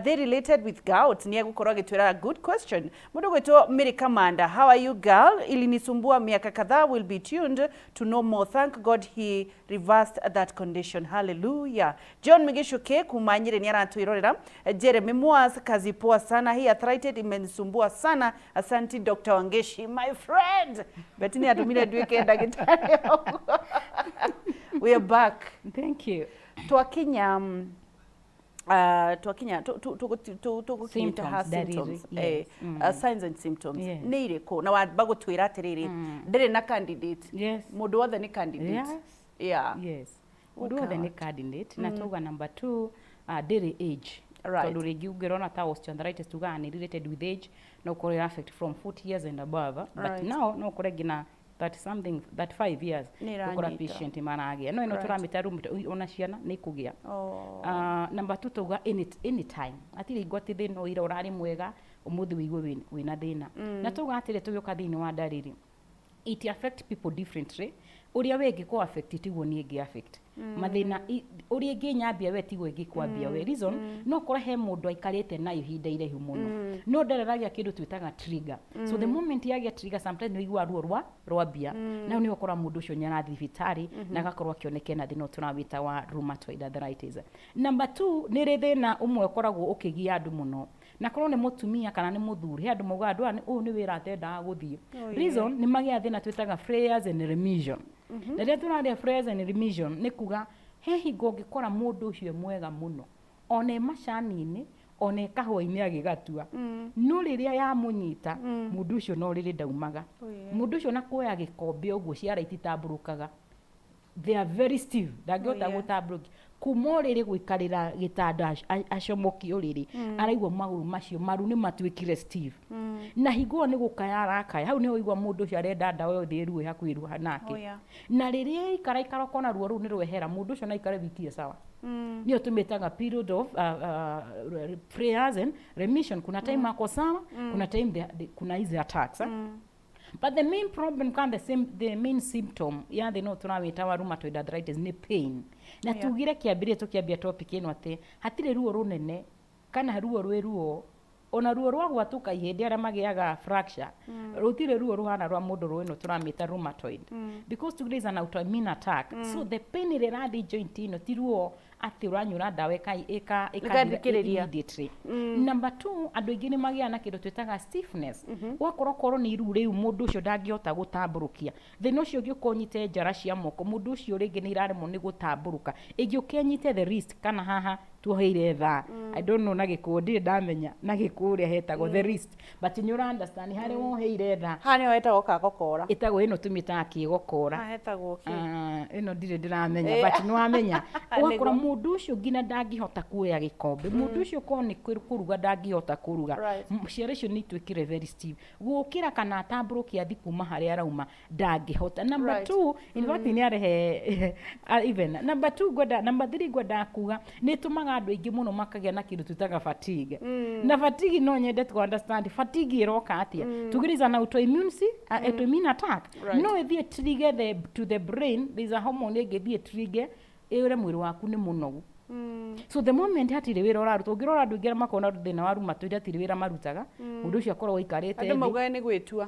they related with gout, nĩ egũkorwo agĩtwĩra a good question. Mũndũ gwĩtwo Mary Kamanda, how are you girl, ilinisumbua miaka kadhaa, will be tuned to know more, thank God he reversed that condition, hallelujah. John Migishuke kuma Nyĩrĩ nĩ aratwĩrorera. Jeremy Mwas, kazi poa sana, hii arthritis imenisumbua sana, asanti Dr. Wangeshi, my friend. Betty nĩ atũmire nduĩke ndagĩtarĩ. We are back. Thank you. Twakinya twakinya tũgũkinyĩte ha Symptoms, dariri, symptoms, yes. Signs and symptoms nĩ irĩkũ, na wamba gũtwĩra atĩrĩrĩ, ndĩrĩ na candidate, mũndũ wothe nĩ candidate. Yes, mũndũ wothe nĩ candidate. Na tuga number two, ndĩrĩ age, tondũ rĩngĩ ũngĩrona ta osteoarthritis tugaga nĩ related with age, no ũkorwo ĩra affect from 40 years and above, but now no ũkore nginya 30 something, 35 years Nĩ ũkora ĩranyita. Patient maragĩa no ĩno tũramĩta rheumatoid, ona ciana nĩ ikũgĩa. Number two, tauga anytime, hatirĩ hingo atĩ thĩna ũira ũrarĩ mwega, ũmũthĩ wĩigue wĩna thĩna. Na tauga atĩrĩ, tũgĩũka thĩinĩ wa ndariri, it affect people differently. Ũrĩa we ĩngĩkũ affect tiguo niĩ ĩngĩ affect. Mathĩna ũrĩa ĩngĩnyambia we tiguo ĩngĩkwambia we. Reason, no ũkore he mũndũ aikarĩte nayo ihinda iraihu mũno, no ndareragia kĩndũ twĩtaga trigger. So the moment yagĩa trigger, sometimes nĩ ũiguaga ruo rwa rwambia, na nĩ ũkora mũndũ ũcio nĩ arathiĩ thibitarĩ na agakorwo akĩoneka ena thĩna ũyũ tũrawĩta wa rheumatoid arthritis. Number two, nĩ rĩ thĩna ũmwe ũkoragwo ũkĩgia andũ mũno, na korwo nĩ mũtumia kana nĩ mũthuri, he andũ maugaga andũ aya ũyũ nĩ wĩra atendaga gũthiĩ. Reason, nĩ magĩa thĩna twĩtaga flares and remission. Na rĩrĩa tũraria flares and remission, nĩ kuga he hingo ũngĩkora mũndũ ũcio e mwega mũno, ona e macani-inĩ, ona e kahũa-inĩ agĩgatua, no rĩrĩa yamũnyita, mũndũ ũcio no rĩrĩ ndaumaga. Mũndũ ũcio na kuoya gĩkombe ũguo, ciara ititambũrũkaga, they are very stiff, ndangĩhota gũtambũrũkia kuma ũrĩrĩ, gũikarĩra gĩtanda acomokie ũrĩrĩ, araigua magũrũ macio maru nĩ matuĩkire stiff, na hingo ĩyo nĩ gũkaya arakaya. Hau nĩho ũigua mũndũ ũcio arenda ndawa yothe ĩruo hakuhĩ ruo nake. Na rĩrĩa aikara ikara, ũkona ruo rũu nĩ rwehera, mũndũ ũcio no aikare wiki ĩ sawa. Nĩyo tũmĩtaga period of flares and remission. Kuna time ako sawa, kuna time kuna hizi attacks, eh? But the main problem kana the main symptom ya thĩna ũyũ tũrawĩta wa rheumatoid arthritis nĩ pain. Na tugire kĩambĩrĩria tũkĩambia topic ĩno atĩ hatirĩ ruo rũnene kana ruo rwĩ ruo, ona ruo rwa gwatũka ihĩndĩ, arĩa magĩaga fracture, rũtirĩ ruo rũhana rwa mũndũ rũĩ ĩno tũramĩta rheumatoid, because today is an autoimmune attack. So the pain ĩrĩa ĩrathiĩ joint ĩno ti ruo atĩ ũranyura ndawa ĩkathira Ĩgathikĩrĩria. immediately. Number two, andũ aingĩ nĩ magĩaga na kĩndũ twĩtaga stiffness, ũgakorwo korwo nĩ iru rĩu, mũndũ ũcio ndangĩhota gũtambũrũkia. Thĩna ũcio ũngĩũka ũnyite njara cia moko, mũndũ ũcio rĩngĩ nĩ iraremwo nĩ gũtambũrũka, ĩngĩũka ĩnyite the wrist kana haha tuoheire thaa, I don't know na gĩkũyũ, ndirĩ ndamenya na gĩkũyũ ũrĩa hetagwo the wrist, but nĩ ũra understand harĩa woheire thaa. Haha nĩho hetagwo kagokora. Ĩtagwo ĩno tũmĩtaga kĩgokora. Haha hetagwo kĩ? Ah, ĩno ndirĩ ndĩramenya, but nĩ wamenya. Ũgakora mũndũ ũcio nginya ndangĩhota kuoya gĩkombe, mũndũ ũcio korwo nĩ kũruga ndangĩhota kũruga. Ciara icio nĩ ituĩkire very stiff, gũkĩra kana atambũrũke athi kuma harĩa arauma ndangĩhota. Number two, in fact nĩ arehe even number two, ngwenda number three, ngwendaga kuga nĩ ĩtũmaga andũ aingĩ mũno makagĩa na kĩndũ twĩtaga fatigue. Na fatigue, no nyende to understand fatigue ĩroka atĩa. Tugire is an autoimmune, autoimmune attack. No ĩthiĩ trigger to the brain, there is a hormone ĩngĩthiĩ trigger ĩre mwĩrĩ waku nĩ mũnogu. So the moment hatirĩ wĩra ũraruta, ũngĩrora andũ aingĩ arĩa makoragwo na thĩna wa rheumatoid hatirĩ wĩra marutaga, mũndũ ũcio akoragwo aikarĩte Andũ thĩ. maugaga nĩ gwĩtua.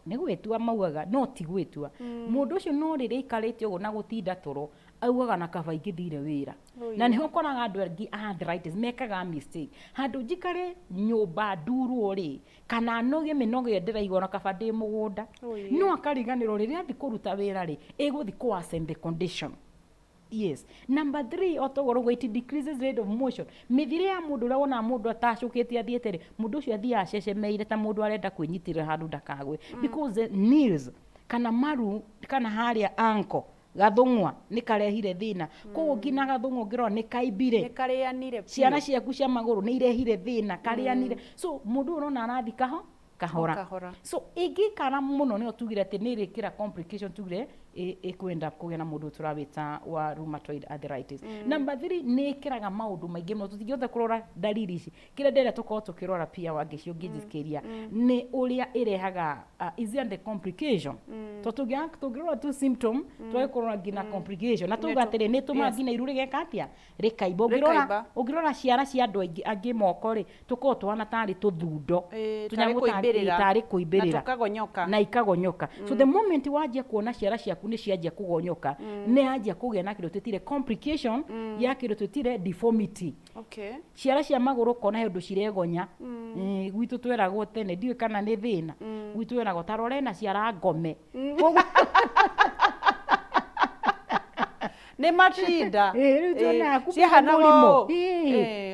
Nĩ gwĩtua maugaga, no ti gwĩtua. Mũndũ ũcio no rĩrĩa aikarĩte ũguo na gũtinda toro, augaga na kaba ingĩthire wĩra. Na nĩho ũkoraga andũ angĩ a arthritis mekaga mistake, handũ njikare nyũmba ndurwo rĩ, kana noge mĩnoga ĩyo ndĩraigua, na kaba ndĩ mũgũnda. No akariganĩrwo rĩrĩa athiĩ kũruta wĩra rĩ, ĩgũthiĩ kũ worsen the condition. Yes, number three, otoguo rũguo, it decreases rate of motion, mĩthiĩre ya mũndũ. Ũrĩa wonaga mũndũ atacũkĩte athiĩte rĩ, mũndũ ũcio athiaga acecemeire ta mũndũ arenda kwĩnyitĩrĩra handũ ndakagwe, because the knees kana maru kana harĩa ankle, gathũng'wa nĩ karehire thĩna. Koguo nginya gathũng'wa ũngĩrora nĩ kaimbire. Nĩ karĩanire biũ. Ciara ciaku cia magũrũ nĩ irehire thĩna, karĩanire. So mũndũ ũyũ ũrona arathi kahora. Kahora. So ĩngĩikara mũno, nĩyo tugire atĩ nĩ ĩrĩkĩra complication, tugire Ĩkwenda kũgĩa na mũndũ tũrawĩta wa rheumatoid arthritis. Number three, nĩ ĩkĩraga maũndũ maingĩ mũno. Tũtingĩhota kũrora dalili ici. Kĩrĩa ndĩrenda tũkorwo tũkĩrora pia, Wangeci, ũngĩnjĩkĩria, nĩ ũrĩa ĩrehaga, is there the complication, tondũ tũngĩrora tu symptom, twage kũrora nginya complication, na tuga atĩrĩ, nĩ ĩtũmaga nginya iru rĩgeka atĩa? Rĩkaimba. Ũngĩrora Rĩkaimba. Ũngĩrora ciara cia andũ aingĩ angĩ moko rĩ, tũkoragwo tũhana tarĩ tũthundo. Tarĩ Tũnyamũ kũimbĩrĩra. Tarĩ kũimbĩrĩra. Na tũkagonyoka. Na ikagonyoka. So the moment wanjia kuona ciara ciaku nĩ cianjia kũgonyoka, nĩ yanjia kũgĩa na kĩndũ twĩtire complication ya kĩndũ twĩtire deformity. Ciara cia magũrũ ũkona he ũndũ ciregonya. Gwitũ tweragwo tene, ndiũĩ kana nĩ thĩna, gwitũ weragwo ta rore na ciara ngome. Nĩ matinda. Rĩu tuonaga kumbe Ciahanaga mũrimũ. ũũ.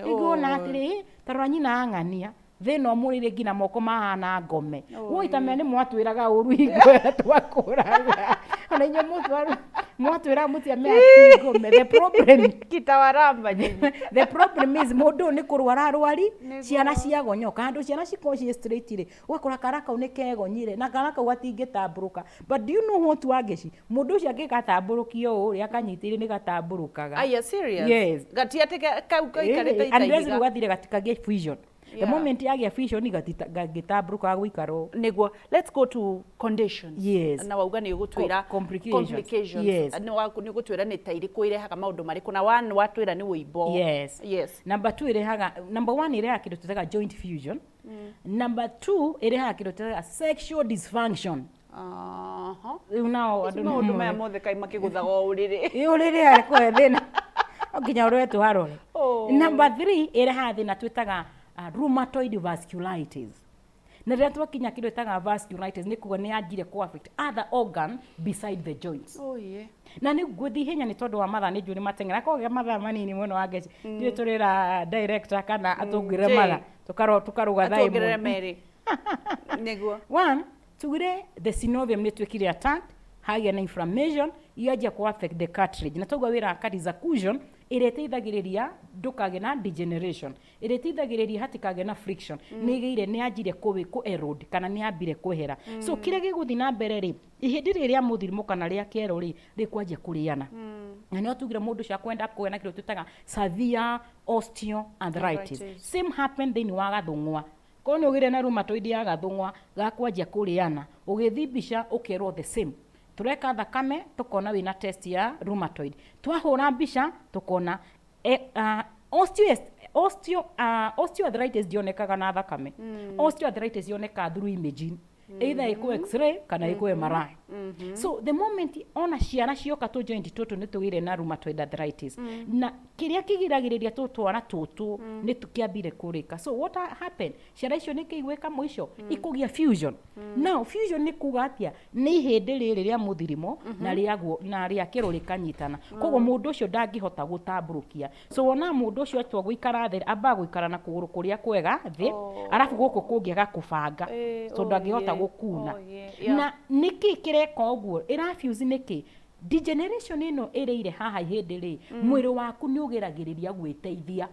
Rĩngĩ wona Ũũ. atĩrĩ, ta rora nyina ang'ania thĩna ũmũrĩire nginya moko mahana ngome. Woi, ta mea nĩ mwatwĩraga ũru hingo ĩrĩa twakũraga. Ona inyuĩ mwatwĩraga mũtiamea ti ngome. The problem Kitawaramba nyinyi. The problem is mũndũ ũyũ nĩ kũrwara arwari ciara ciagonyoka. Handũ ciara cikorwo ciĩ straight rĩ, ũgakora kara kau nĩ kegonyire na kara kau gatingĩtambũrũka. But do you know what, Wangeci, mũndũ ũcio angĩgatambũrũkio ũũ rĩ, akanyitĩire, nĩ gatambũrũkaga. Are you serious? Yes. Gati atĩ kau gaikarĩte Eh, unless iga. rĩu gathire gatikagĩe fusion. The moment yagĩa fusion, gangĩtambũrũka gũikara ũũ. Nĩguo, let's go to conditions. Yes. Na wauga nĩ ũgũtwĩra Complications. Complications. Yes. Nĩ ũgũtwĩra nĩ ta irĩkũ irehaga maũndũ marĩkũ, na one watwĩra nĩ wũimbo. Yes. Number two ĩrehaga, number one ĩrehaga kĩndũ twĩtaga joint fusion. Number two ĩrehaga kĩndũ twĩtaga sexual dysfunction. Rĩu nao andũ Maũndũ maya mothe kaĩ makĩgũthaga o ũrĩrĩ? Ĩ, ũrĩrĩ arĩ thĩna no nginya ũrore tũharore. Number three ĩrehaga thĩna twĩtaga rheumatoid vasculitis. Na rĩrĩa twakinya kĩndũ ĩtaga vasculitis, nĩ kuga nĩ yanjire kũ affect other organ beside the joints. Oh, yeah. Na nĩ ngũthiĩ ihenya nĩ tondũ wa mathaa, nĩ njũĩ nĩ mateng'era kogĩa mathaa manini mũno. Wangeci, ndiũĩ tũrĩra director kana atũngerere Jay. mathaa, tũkarũga thaa Atuongerere 1. Merĩ nĩguo. One, tugire the synovium nĩ twĩkire attacked, hagĩa na inflammation, yanjia ku affect the cartilage, na tauga wĩra wa cartilage is a cushion ĩrĩa ĩteithagĩrĩria ndũkagĩe na degeneration, ĩrĩa ĩteithagĩrĩria hatikagĩe na friction. Nĩ ĩgĩire, nĩ yanjire kũ erode kana nĩ yambire kwehera. So kĩrĩa gĩgũthiĩ na mbere rĩ, ihĩndĩ rĩrĩ rĩa mũthirimo kana rĩa kĩero rĩ, rĩkwanjia kũrĩana, na nĩo tugire mũndũ ũcio akwenda kũgĩa na kĩndũ twĩtaga severe osteoarthritis. Arthritis. Same happen thĩinĩ wa gathũng'wa. Korwo nĩ ũgĩre na rheumatoid ya gathũng'wa gakwanjia kũrĩana, ũgĩthiĩ mbica ũkerwo the same. Tũreka thakame, tũkona wĩna test ya rheumatoid. Twahũra mbica, tũkona osteoarthritis ndionekaga na thakame. Osteoarthritis yonekaga through imaging, either ĩkũ X-ray kana ĩkũ MRI. So the moment ona ciana cioka, tũ joint tũtũ nĩ tũgĩire na rheumatoid arthritis, na kĩrĩa kĩgiragĩrĩria tũtwara tũtũ nĩ tũkĩambire kũrĩka. So what happen, ciara icio nĩ kĩigwĩka mũico ikũgĩa fusion. Now fusion nĩ kuga atĩa? Nĩ ihĩndĩ rĩrĩ rĩa mũthirimo na rĩaguo na rĩa kĩro rĩkanyitana, koguo mũndũ ũcio ndangĩhota gũtambũrũkia. So wona mũndũ ũcio atua gũikara thĩ, ambaga gũikara na kũgũrũ kũrĩa kwega thĩ, arabu gũkũ kũngĩ agakũbanga, tondũ ndangĩhota gũkuna. Na nĩkĩ kĩreka ũguo? Ĩrafuse nĩkĩ? Degeneration ĩno ĩrĩire haha ihĩndĩ rĩ, mwĩrĩ waku nĩ ũgeragĩrĩria gwĩteithia.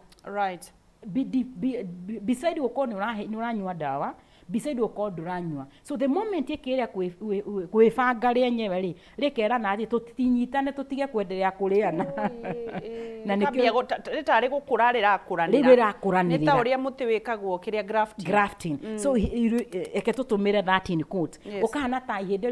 Beside gũkorwo nĩ ũranyua ndawa, beside gũkorwo ndũranyua. So the moment ĩkĩrĩa kwĩbanga rĩenyewe rĩ, rĩkerana atĩ tũtinyitane, tũtige kwendelea kũrĩana, na Rĩkambia rĩtarĩ gũkũra rĩrakũranĩra. Rĩu rĩrakũranĩrĩra. Nĩ ta ũrĩa mũtĩ wĩkagwo kĩrĩa, grafting. Grafting. So eke tũtũmĩre that in quote. Ũkahana ta ihĩndĩ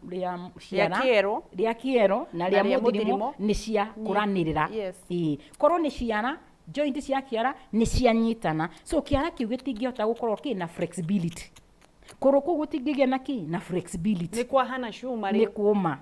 rĩa ciara kĩero. Rĩa kĩero na rĩa rĩa mũthirimo mũthirimo. nĩ cia kũranĩrĩra. Ĩĩ. Korwo nĩ ciara, joint cia kĩara nĩ cianyitana, so kĩara kĩu gĩtingĩhota gũkorwo kĩna flexibility, kũrũ kũu gũtingĩgĩa na kĩ na flexibility. Nĩ kwahana cuma nĩ rĩ. kũma.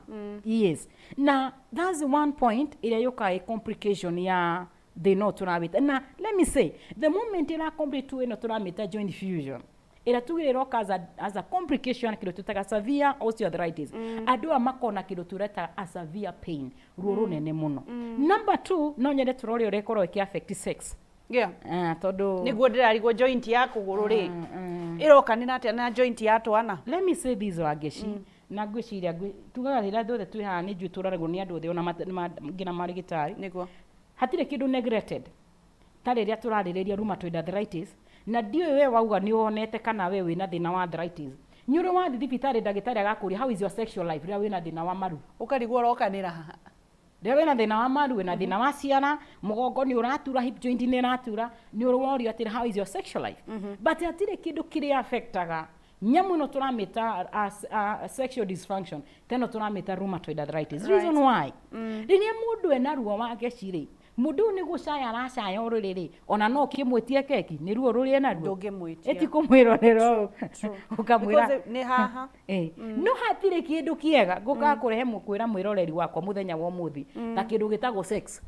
Yes, na that's one point ĩrĩa yũkaga ĩ complication ya thĩna ũyũ tũrawĩta. Na let me say, the moment ĩra complete ĩno tũramĩta joint fusion, ĩrĩa tugire ĩroka as a complication kĩndũ twĩtaga severe osteoarthritis, andũ aya makona kĩndũ tũreta a severe pain, ruo rũnene mũno. Number two, no nyende tũrore ũrĩa ĩkoragwo ĩkĩ affect sex. Ah, tondũ Nĩguo ndĩrarigwo, joint ya kũgũrũ rĩ, ĩrokanĩra atĩa na joint ya twana? Let me say this, Wangeci, na ngwĩciria tugaga rĩrĩa andũ othe twĩ haha, nĩ njũĩ tũraragwo nĩ andũ othe, ona nginya marĩgĩtarĩ. Hatirĩ kĩndũ neglected ta rĩrĩa tũrarĩrĩria rheumatoid arthritis, na ndiũĩ we wauga nĩ wonete kana we wĩna thĩna wa arthritis. Nĩ ũrĩ wathiĩ thibitarĩ ndagĩtarĩ agakũria, "How is your sexual life?" rĩrĩa wĩna thĩna wa maru? Ũkarigwo ũrokanĩra haha. Rĩrĩa wĩna thĩna wa maru, wĩna thĩna wa ciara, mũgongo nĩ ũratura, hip joint nĩ ĩratura, nĩ ũrĩ worio atĩrĩ, "How is your sexual life?" But hatirĩ kĩndũ kĩrĩa affectaga nyamũ ĩno tũramĩta sexual dysfunction teno tũramĩta rheumatoid arthritis. Reason why, rĩrĩa mũndũ ena ruo wa ngeci rĩ, mũndũ ũyũ nĩ gũcaya aracaya ũrĩrĩ rĩ, ona no ũkĩmwĩtie keki nĩ ruo rũrĩa enaruo. Ndũngĩmwĩtia. Ĩti kũmwĩrorera ũũ ũkamwĩra. Because nĩ haha. No hatirĩ kĩndũ kĩega ngũkaga kũrehe kwĩra mwĩroreri wakwa mũthenya wa ũmũthĩ ta kĩndũ gĩtagwo sex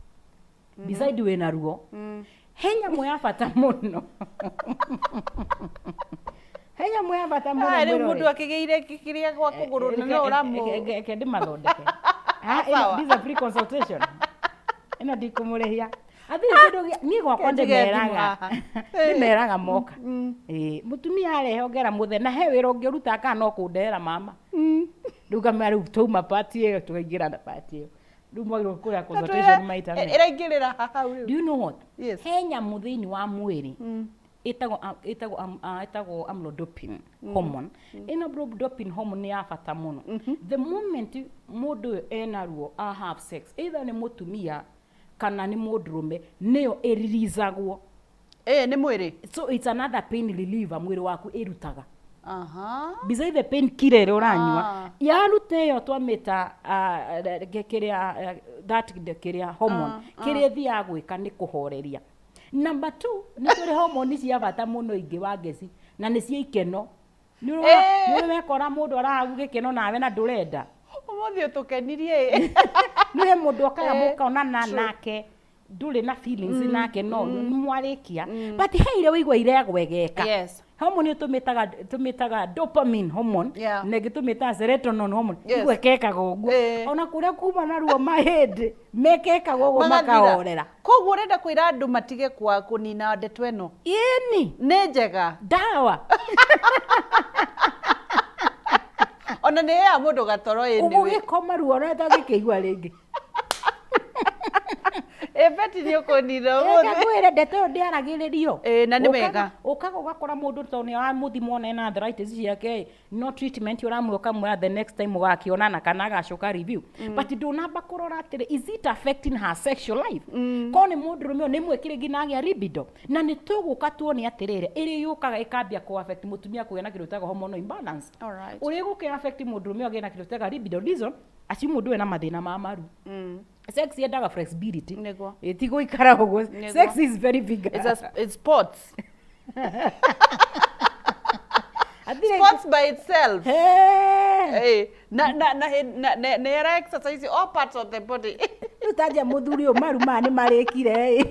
beside wĩna ruo. He nyamũ ya bata mũno, he nyamũ ya bata mũno. Aya, rĩu mwĩroreri. Mũndũ akĩgĩire kĩrĩa gwa kũgũrũ na no ũramũ Reke ndĩmathondeke. Ah, ĩno- Sawa. This is a free consultation, ĩno ndikũmũrĩhia. Hatirĩ kĩndũ niĩ gwakwa Reke njige thimũ ndĩmeraga haha. ndĩmeraga moka. Ĩĩ, mũtumia arehe ongera mũthe na he wĩra ũngĩ ũrutaga kana no kũndehera mama rĩu ngamera rĩu twauma part ĩyo tũkaingĩra na part ĩyo rĩu mwagĩrĩirwo kũrĩa consultation maita merĩ. Ĩraingĩrĩra haha rĩu. Do you know what? Yes. He nyamũ thĩinĩ wa mwĩrĩ ĩtagwo amlodipine hormone. Ĩno amlodipine hormone nĩ ya bata mũno. The moment mũndũ ũyũ ena ruo a have sex, either nĩ mũtumia kana nĩ mũndũrũme, nĩyo ĩririzagwo. Ĩ nĩ mwĩrĩ. So it's another pain reliever mwĩrĩ waku ĩrutaga. Beside the pain killer ĩrĩa ũranyua. Yaruta ĩyo twamĩta kĩrĩa that kĩrĩa hormone kĩrĩa ĩthiaga gwĩka nĩ kũhoreria. Number two, nĩ kũrĩ hormone cia bata mũno ingĩ wa ngeci na nĩ cia ikeno. Nĩ ũrĩ wekora mũndũ aragu gĩkeno nawe na ndũrenda? Ũmũthĩ ũtũkenirie ĩ. Nĩ he mũndũ okaga mũkonana nake ndũrĩ na feelings nake, no nĩ mwarĩkia, but he iria wĩigua iregwegeka. Hormone ĩyo tũmĩtaga dopamine hormone na ĩngĩ tũmĩtaga serotonin hormone. Igwekekaga ũguo ona kũrĩa kuma na ruo mahĩndĩ mekekaga ũguo Magathira. makahorera. Koguo ũrenda kwĩra andũ matige kwa kũnina ndeto ĩno? Ĩni. Nĩ njega. Ndawa. Ona nĩ ĩheaga mũndũ gatoro anyway. Ũgũgĩkoma ruo rwetha gĩkĩigua rĩngĩ. Ĩ Betty, nĩ ũkũnina ũmũthĩ. Reke ngwĩre, ndeto ĩyo ndĩaragĩrĩrio. Ĩ, na nĩ wega. Ũkaga ũgakora mũndũ tondũ nĩ ũramũthima ona ena arthritis ciake, no treatment ũramwe ũkamwĩra the next time ũgakĩonana kana agacoka review, but ndũnamba kũrora atĩrĩ, is it affecting her sexual life? Korwo nĩ mũndũrũme ũyũ nĩ mwĩkĩre nginya agĩa libido, na nĩ tũgũka tuone atĩrĩrĩ, ĩrĩa yũkaga ĩkambia kũ affect mũtumia kũgĩa na kĩndũ gĩtagwo hormonal imbalance. Ũrĩa ĩgũka affect mũndũrũme agĩe na kĩndũ gĩtagwo libido reason acio mũndũ wĩna mathĩna ma maru. Sex yendaga flexibility. Ĩ, ti gũikara ũguo. Sex is very big. It's sports. Hatirĩ- Sports by itself. Hey. Na ĩra exercise all parts of the body. Rĩu tanja mũthuri ũyũ maru maya nĩ marĩkire ĩ.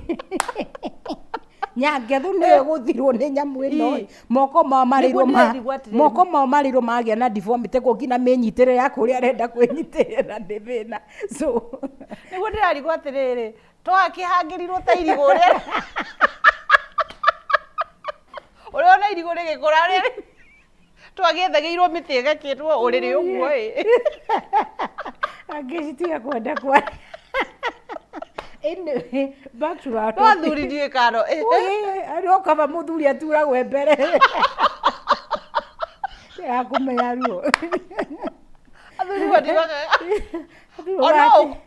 Nyangethu nĩyo ĩgũthirwo nĩ nyamũ ĩno ĩ. Moko mao marĩirwo Nĩguo ma ndĩraigua atĩrĩrĩ. Moko mao marĩirwo magĩa na deformity kũ nginya mĩnyitĩrĩre ya kũrĩa arenda kwĩnyitĩrĩra nĩ thĩna, so Nĩguo ndĩrarigwo atĩrĩrĩ, twakĩhangĩrirwo ta irigũ ũrĩa ũrĩa ona irigũ rĩgĩkũra rĩ twagĩethagĩirwo mĩtĩ ĩgakĩtwo ũrĩrĩ ũguo ĩ. Angĩ tiga kwenda kwaria. Anyway, back to our No topic. athuri ndiũĩ kano. Oi, no kaba mũthuri aturagwo mbere yakũmenya ruo. Athuri matiugaga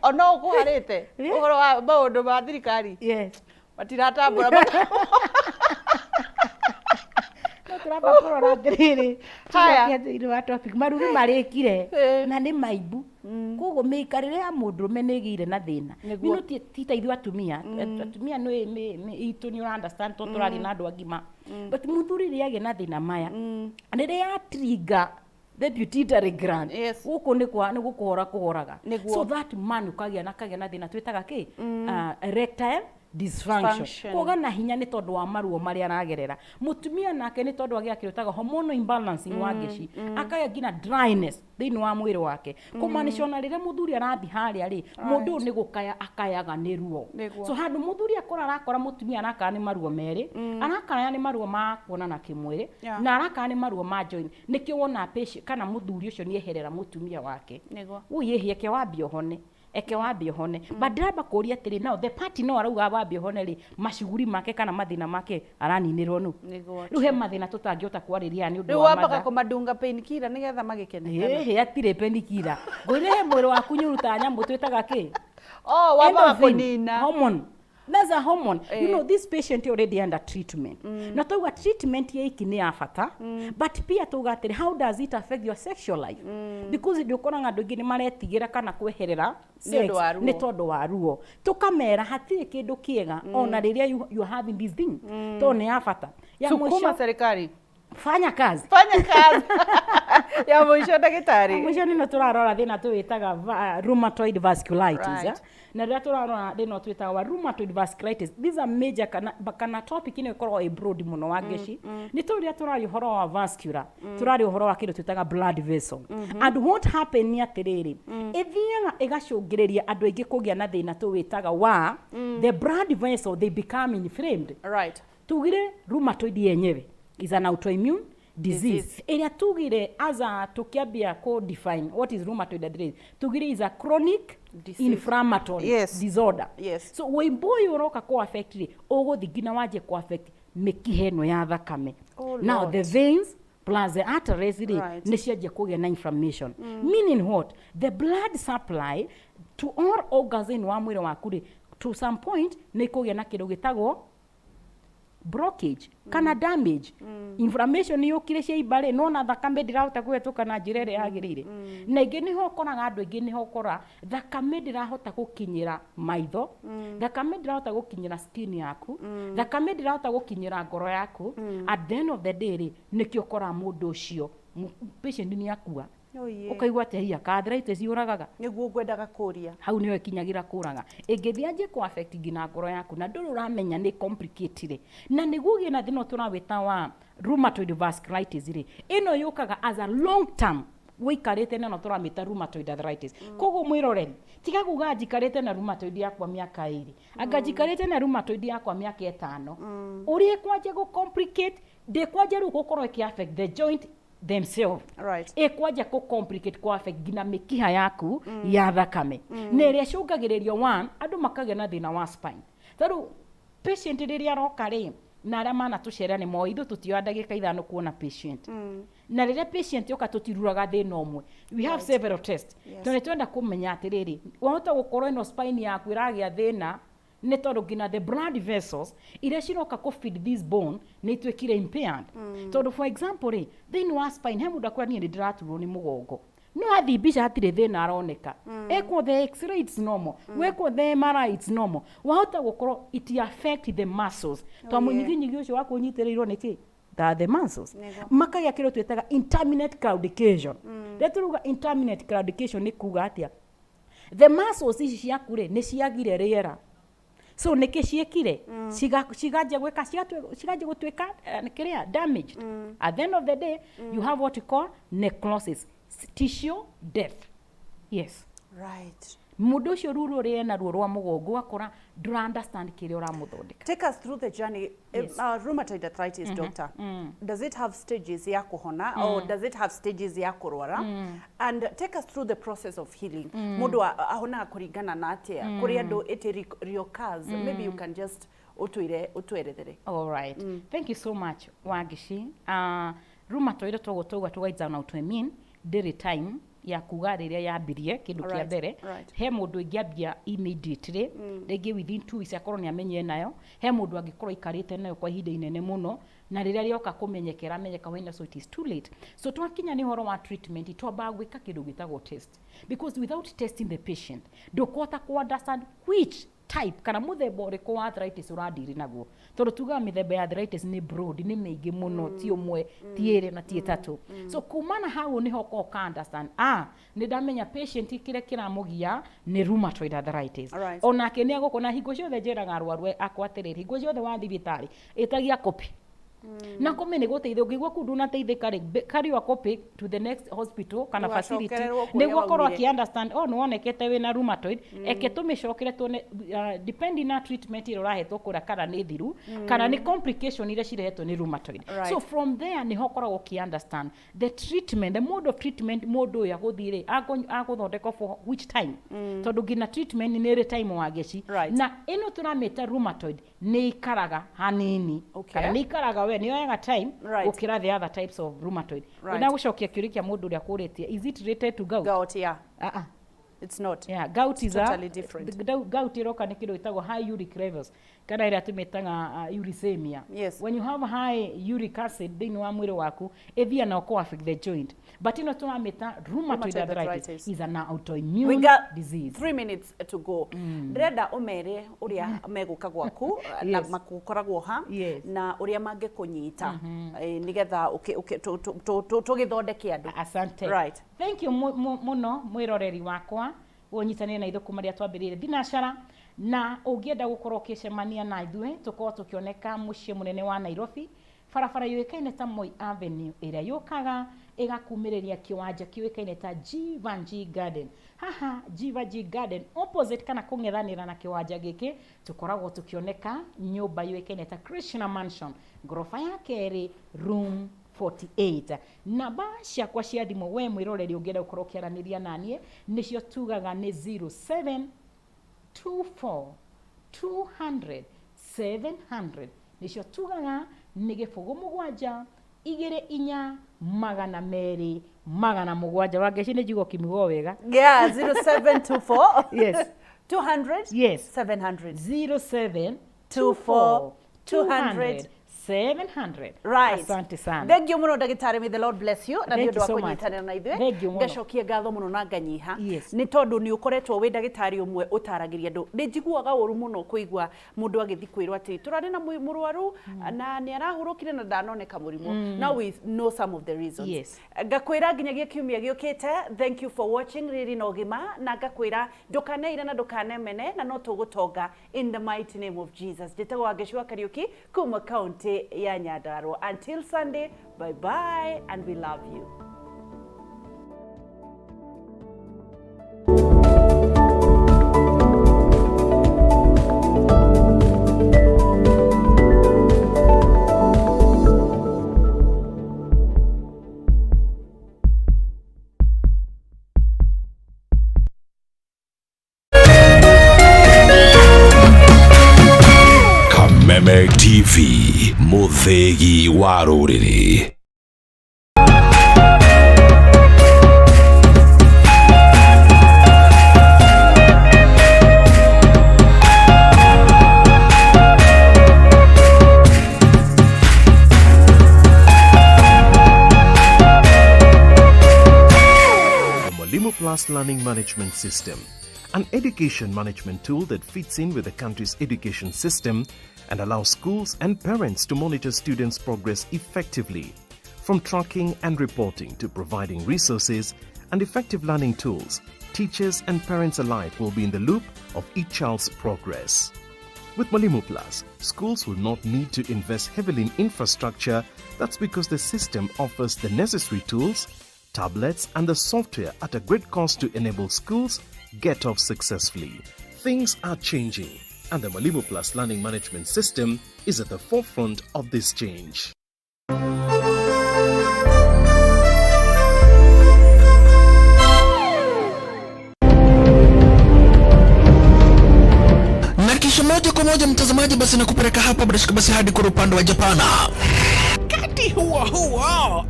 ona ũkũharĩte ũhoro wa maũndũ ma thirikari. Yes. Matiratambũra. No tũramba kũrora atĩrĩrĩ. Haya. Tucoke thĩinĩ wa topic, maru nĩ marĩkire na nĩ maimbu, koguo mĩikarĩre ya mũndũrũme nĩ ĩgĩire na thĩna. Nĩguo. Nĩ ti ta ithuĩ atumia. Atumia nĩ itũ nĩ ũra understand tondũ tũraria na andũ agima, but mũthuri rĩrĩa agĩa na thĩna maya, rĩrĩa ya trigger the pituitary gland, gũkũ nĩ kwa nĩ gũkũhora kũhoraga. So that man ũkagĩa na kagĩa na thĩna twĩtaga kĩ? Erectile dysfunction. Dysfunction. Kwaga na hinya nĩ tondũ wa maruo marĩa aragerera. Mũtumia nake nĩ tondũ agĩa kĩndũ gĩtagwo hormonal imbalancing wa ngeci, akagĩa nginya dryness thĩinĩ wa mwĩrĩ wake, kũmaanisha ona rĩrĩa mũthuri arathiĩ harĩa rĩ, mũndũ ũyũ nĩ gũkaya akayaga nĩ ruo. So handũ mũthuri akora arakora mũtumia arakaya nĩ maruo merĩ, arakaya nĩ maruo ma kuonana kĩmwĩrĩ na arakaya nĩ maruo ma joint. Nĩkĩo wona patient kana mũthuri ũcio nĩ eherera mũtumia wake. Ũyũ ĩhĩeke wambia ũhone. Eke wambe ũhone. But ndĩramba kũria atĩrĩ, now the party no arauga wambe ũhone rĩ, macuguri make kana mathĩna make araninĩrwo nũ? Nĩguo. Rĩu he mathĩna tũtangĩhota kwarĩria nĩ ũndũ Rĩu wa wambaga mathaa. kũmadunga painkiller nĩgetha magĩkene kana? Ĩhĩ, hatirĩ painkiller. Ngwĩre he mwĩrĩ waku nyũrutaga nyamũ twĩtaga kĩ? Oh, wambaga Endorphin, kũnina. Hormone. That's a hormone. You Eh. know, this patient already under treatment. Na tauga treatment ya iki nĩ ya bata, but pia tauga atĩrĩ, how does it affect your sexual life? Because nĩ ũkoraga andũ aingĩ nĩ maretigĩra kana kweherera Nĩ sex ũndũ wa ruo. nĩ tondũ wa ruo. Tũkamera hatirĩ kĩndũ kĩega ona rĩrĩa you are having this thing. Tondũ nĩ ya bata. Ya Sukuma mũico, serikali. Fanya kazi. Fanya kazi. Ya mũico, ndagĩtarĩ. Mũico nĩ ĩno tũrarora thĩna tũwĩtaga rheumatoid vasculitis. Right. Eh? Na rĩrĩa tũrarora thĩna ũyũ twĩtaga wa rheumatoid vasculitis, these are major kana topic ĩno ĩkoragwo ĩ broad mũno wa ngeci. Nĩ tondũ rĩrĩa tũraria ũhoro wa vascular, tũraria ũhoro wa kĩndũ twĩtaga blood vessel. And what happen nĩ atĩrĩrĩ, ĩthiaga ĩgacũngĩrĩria andũ aingĩ kũgĩa na thĩna tũwĩtaga wa the blood vessel, they become inflamed. Tugire rheumatoid yenyewe is an autoimmune disease ĩrĩa tugire as a tũkĩambia kũ define what is rheumatoid arthritis, tugire is a chronic Disease. Inflammatory disorder. So wĩimbo ũyũ ũroka kũ affect rĩ, ũgũthi nginya wanjie kũ affect mĩkiha ĩno ya thakame. Oh, Now Lord. the veins plus the arteries rĩ, nĩ cianjia kũgĩa na inflammation, meaning what? The blood supply to all organs thĩinĩ wa mwĩrĩ waku rĩ, to some point nĩ kũgĩa na kĩndũ gĩtagwo blockage kana damage. Inflammation yũkire ciaimba rĩ, nona thakame ndĩrahota kũhetũka na njĩra ĩrĩa yagĩrĩire. Na ingĩ nĩho ũkoraga andũ aingĩ, nĩho ũkora thakame ndĩrahota gũkinyĩra maitho, thakame ndĩrahota gũkinyĩra skin yaku, thakame ndĩrahota gũkinyĩra ngoro yaku. At the end of the day rĩ, nĩkĩo ũkoraga mũndũ ũcio patient nĩ akua. Oh, yeah. Ũkaigua atĩ hiya ka arthritis yũragaga. Nĩguo ngwendaga kũria. Hau nĩho ĩkinyagĩra kũraga, ĩngĩthiĩ anjie kũ affect nginya ngoro yaku na ndũrĩ ũramenya nĩ complicated. Na nĩguo ũgĩe na thĩna ũyũ tũrawĩta wa rheumatoid vasculitis rĩ, ĩno yũkaga as a long term wĩikarĩte na ĩno tũramĩta rheumatoid arthritis. Koguo mwĩroreri, tiga kuga njikarĩte na rheumatoid yakwa mĩaka 2, anga njikarĩte na rheumatoid yakwa mĩaka 5. Ũrĩa ĩkwanjia gũ complicate, ndĩkwanjia rĩu gũkorwo ĩkĩ affect the joint themselves, ĩkwanjia kũ complicate, kũ affect nginya mĩkiha yaku ya thakame, na ĩrĩa ĩcũngagĩrĩrio one, andũ makagĩa na thĩna wa spine. Tarĩu patient rĩrĩa aroka rĩ, na arĩa manatũcerera nĩ moĩ ithuĩ tũtioya ndagĩka 5 kuona patient. Na rĩrĩa patient yoka, tũtiruraga thĩna ũmwe, we have several tests. Tondũ nĩ twenda kũmenya atĩrĩrĩ, wahota gũkorwo ĩno spine yaku ĩragĩa thĩna nĩ tondũ nginya the blood vessels iria ciroka kũ feed this bone nĩ ituĩkire impaired. Tondũ for example rĩ, thĩinĩ wa spine he mũndũ akwĩra, "Niĩ nĩ ndĩraturwo nĩ mũgongo," no athiĩ mbica hatirĩ thĩna aroneka. Ekwo the X-ray, it's normal. Wekwo the MRI, it's normal. Wahota gũkorwo it affect the muscles to mũnyiginyigi ũcio waku ũnyitĩrĩirwo nĩ kĩ? The muscles. Makagĩa kĩndũ twĩtaga intermittent claudication. Rĩrĩa tũrauga intermittent claudication, nĩ kuga atĩa? The muscles ici ciaku rĩ, nĩ ciagire rĩera, so nĩkĩ ciĩkire? Ciganjia gwĩka ciganjia gũtuĩka kĩrĩa damaged. At the end of the day, you have what you call necrosis, tissue death, yes. Mũndũ ũcio ruo rũrĩa ena ruo rwa mũgongo, ũgakora ndũra understand kĩrĩa ũramũthondeka. Take us through the journey. Yes. Rheumatoid arthritis, doctor. Does it have stages ya kuhona or does it have stages ya kurwara? And take us through the process of healing. Mundu ahonaga kũringana na atia? Kũrĩ andũ it reoccurs. Maybe you can just utwire utwerethere. All right. Thank you so much, Wangishi. Rheumatoid toguo tauga tugaitha na autoimmune, ndĩrĩ time ya kuga rĩrĩa yambirie kĩndũ kĩa mbere. He mũndũ ĩngĩambia immediately, rĩngĩ within 2 weeks akorwo nĩ amenye nayo. He mũndũ angĩkorwo aikarĩte nayo kwa ihinda inene mũno, na rĩrĩa rĩoka kũmenyekera amenyeka wĩna, so it is too late. So twakinya nĩ ũhoro wa treatment, twambaga gwĩka kĩndũ gĩtagwo test, because without testing the patient ndũkũhota kũ understand which type kana mũthemba ũrĩkũ wa arthritis ũradiri naguo, tondũ tugaga mĩthemba ya arthritis nĩ broad, nĩ mĩingĩ mũno, ti ũmwe, ti ĩrĩ na ti ĩtatũ. So kumana hau nĩho ũkoka understand, ah, nĩ ndamenya patient kĩrĩa kĩramũgia nĩ rheumatoid arthritis. Onake nĩ agũkũ na hingo ciothe njĩraga arwaru akwa atĩrĩrĩ, hingo ciothe wa thibitarĩ ĩtagia copy. Na kũme nĩ gũteithia ũngĩigua kũu ndũnateithĩka rĩ, carry your copy to the next hospital kana facility, Ũgacokererwo kũrĩa nĩguo akorwo waumire. akĩ understand, oh, nĩwonekete wĩna rheumatoid, eke tũmĩcokere tuone, depending na treatment ĩrĩa ũrahetwo kũrĩa, kana nĩ thiru, kana nĩ complication iria cirehetwo nĩ rheumatoid. So from there nĩho ũkoragwo ũkĩ understand the treatment, the mode of treatment, mũndũ ũyũ agũthiĩ rĩ, agũthondekwo for which time, tondũ nginya treatment nĩ ĩrĩ time wa geci. Na ĩno tũramĩta rheumatoid nĩ ikaraga hanini, kana nĩ ikaraga, we nĩ yoyaga time gũkĩra the other types of rheumatoid. Na gũcokia kĩũria kĩa mũndũ ũrĩa kũrĩtie, is it related to gout? Gout, yeah. Uh-uh. It's not. Yeah, gout It's is totally a different. Gout ĩroka nĩ kĩndũ gĩtagwo high uric levels, kana ĩrĩa tũmĩtaga uricemia. When you have high uric acid thĩinĩ wa mwĩrĩ waku, ĩthiaga na ũkũ affect the joint. But ĩno tũramĩta rheumatoid Rheumatoid arthritis arthritis. is an autoimmune We got disease. 3 minutes to go. Ndĩrenda ũmere ũrĩa megũka gwaku na makũkoragwo ha na ũrĩa mangĩkũnyita, nĩgetha tũgĩthondeke andũ. Asante. Thank you mũno mwĩroreri wakwa ũnyitanĩre na ithuĩ kuma rĩrĩa twambĩrĩirie thinacara. Na ũngĩenda gũkorwo ũkĩcemania na ithuĩ, tũkorwo tũkĩoneka mũciĩ mũnene wa Nairobi, barabara yũĩkaine ta Moi Avenue, ĩrĩa yũkaga ĩgakumĩrĩria kĩwanja kĩũĩkaine ta Jeevanjee Garden. Haha Jeevanjee Garden, opposite kana kũng'ethanĩra na kĩwanja gĩkĩ, tũkoragwo tũkĩoneka nyũmba yũĩkaine ta Krishna Mansion, ngoroba ya kerĩ, room 48. Namba ciakwa cia thimũ, we mwĩroreri ũngĩenda gũkorwo ũkĩaranĩria naniĩ, nĩcio tugaga nĩ 0724 200 700. Nĩcio tugaga nĩ 0 7 2 4 200 700. Wangeci, nĩ njigo kĩmigo wega? Yeah, 0724 200 700. 07 24 200 700. Asante sana. Thank you muno, ndagĩtarĩ. May the Lord bless you na nĩ Thank ũndũ you wa so much. kũnyitanĩra na ithuĩ. Thank you mũno. Ngacokia ngatho mũno na nganyiha nĩ tondũ nĩ ũkoretwo wĩ ndagĩtarĩ ũmwe ũtaragĩria andũ. Nĩ njiguaga ũru mũno kũigua mũndũ agĩthiĩ kwĩrwo atĩ tũrarĩ na mũrwaru na nĩ arahurũkire na ndanoneka mũrimũ. Now we know some of the reasons. Ngakwĩra nginyagia kiumia gĩũkĩte, thank you for watching Riri na Ũgima, na ngakwĩra ndũkaneire na ndũkanemene, na no tũgũtonga in the mighty name of Jesus. Njĩtagwo Wangeci wa Kariũki kuma kaunti ya Nyandarua. Until Sunday, bye bye and we love you. Kameme TV, mũthĩgi wa rũrĩrĩ. The Mwalimu Plus Learning Management System, an education management tool that fits in with the country's education system and allows schools and parents to monitor students' progress effectively. From tracking and reporting to providing resources and effective learning tools, teachers and parents alike will be in the loop of each child's progress. With Mwalimu Plus, schools will not need to invest heavily in infrastructure. That's because the system offers the necessary tools, tablets, and the software at a great cost to enable schools get off successfully. Things are changing, and the Mwalimu Plus Learning Management System is at the forefront of this change. Na kisha moja kwa moja, mtazamaji, basi nakupeleka hapa bila shaka basi hadi kwa upande wa Japana. Wakati huo huo,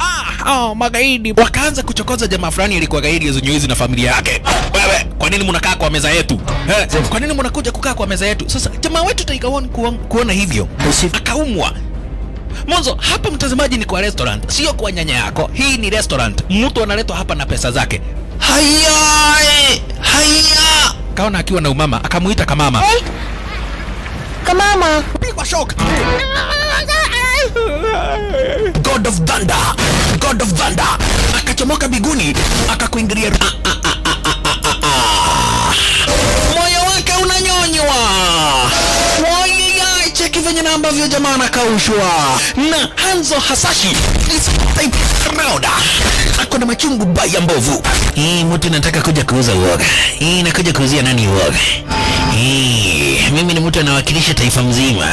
oh, magaidi wakaanza kuchokoza jamaa fulani alikuwa gaidi ya na familia yake. Wewe, kwa nini mnakaa kwa meza yetu? Eh, kwa nini mnakuja kukaa kwa meza yetu? Sasa jamaa wetu Tiger One kuona hivyo akaumwa. Mwanzo hapa, mtazamaji, ni kwa restaurant, sio kwa nyanya yako. Hii ni restaurant, mtu analetwa hapa na pesa zake. Haya, haya, kaona akiwa na umama, akamuita kamama. Kamama. Pigwa shock. God of Thunder, God of Thunder akachomoka biguni akakuingilia. Ah, ah, ah, ah, ah, ah, ah. Moyo wake unanyonywa. Wai, cheki. Venye na ambavyo jamaa anakaushwa na Hanzo Hasashi is type round. Ako na machungu baya mbovu. Hii mtu nataka kuja kuuza uoga. Hii nakuja kuuzia nani uoga? Hii mimi ni mtu anawakilisha taifa mzima.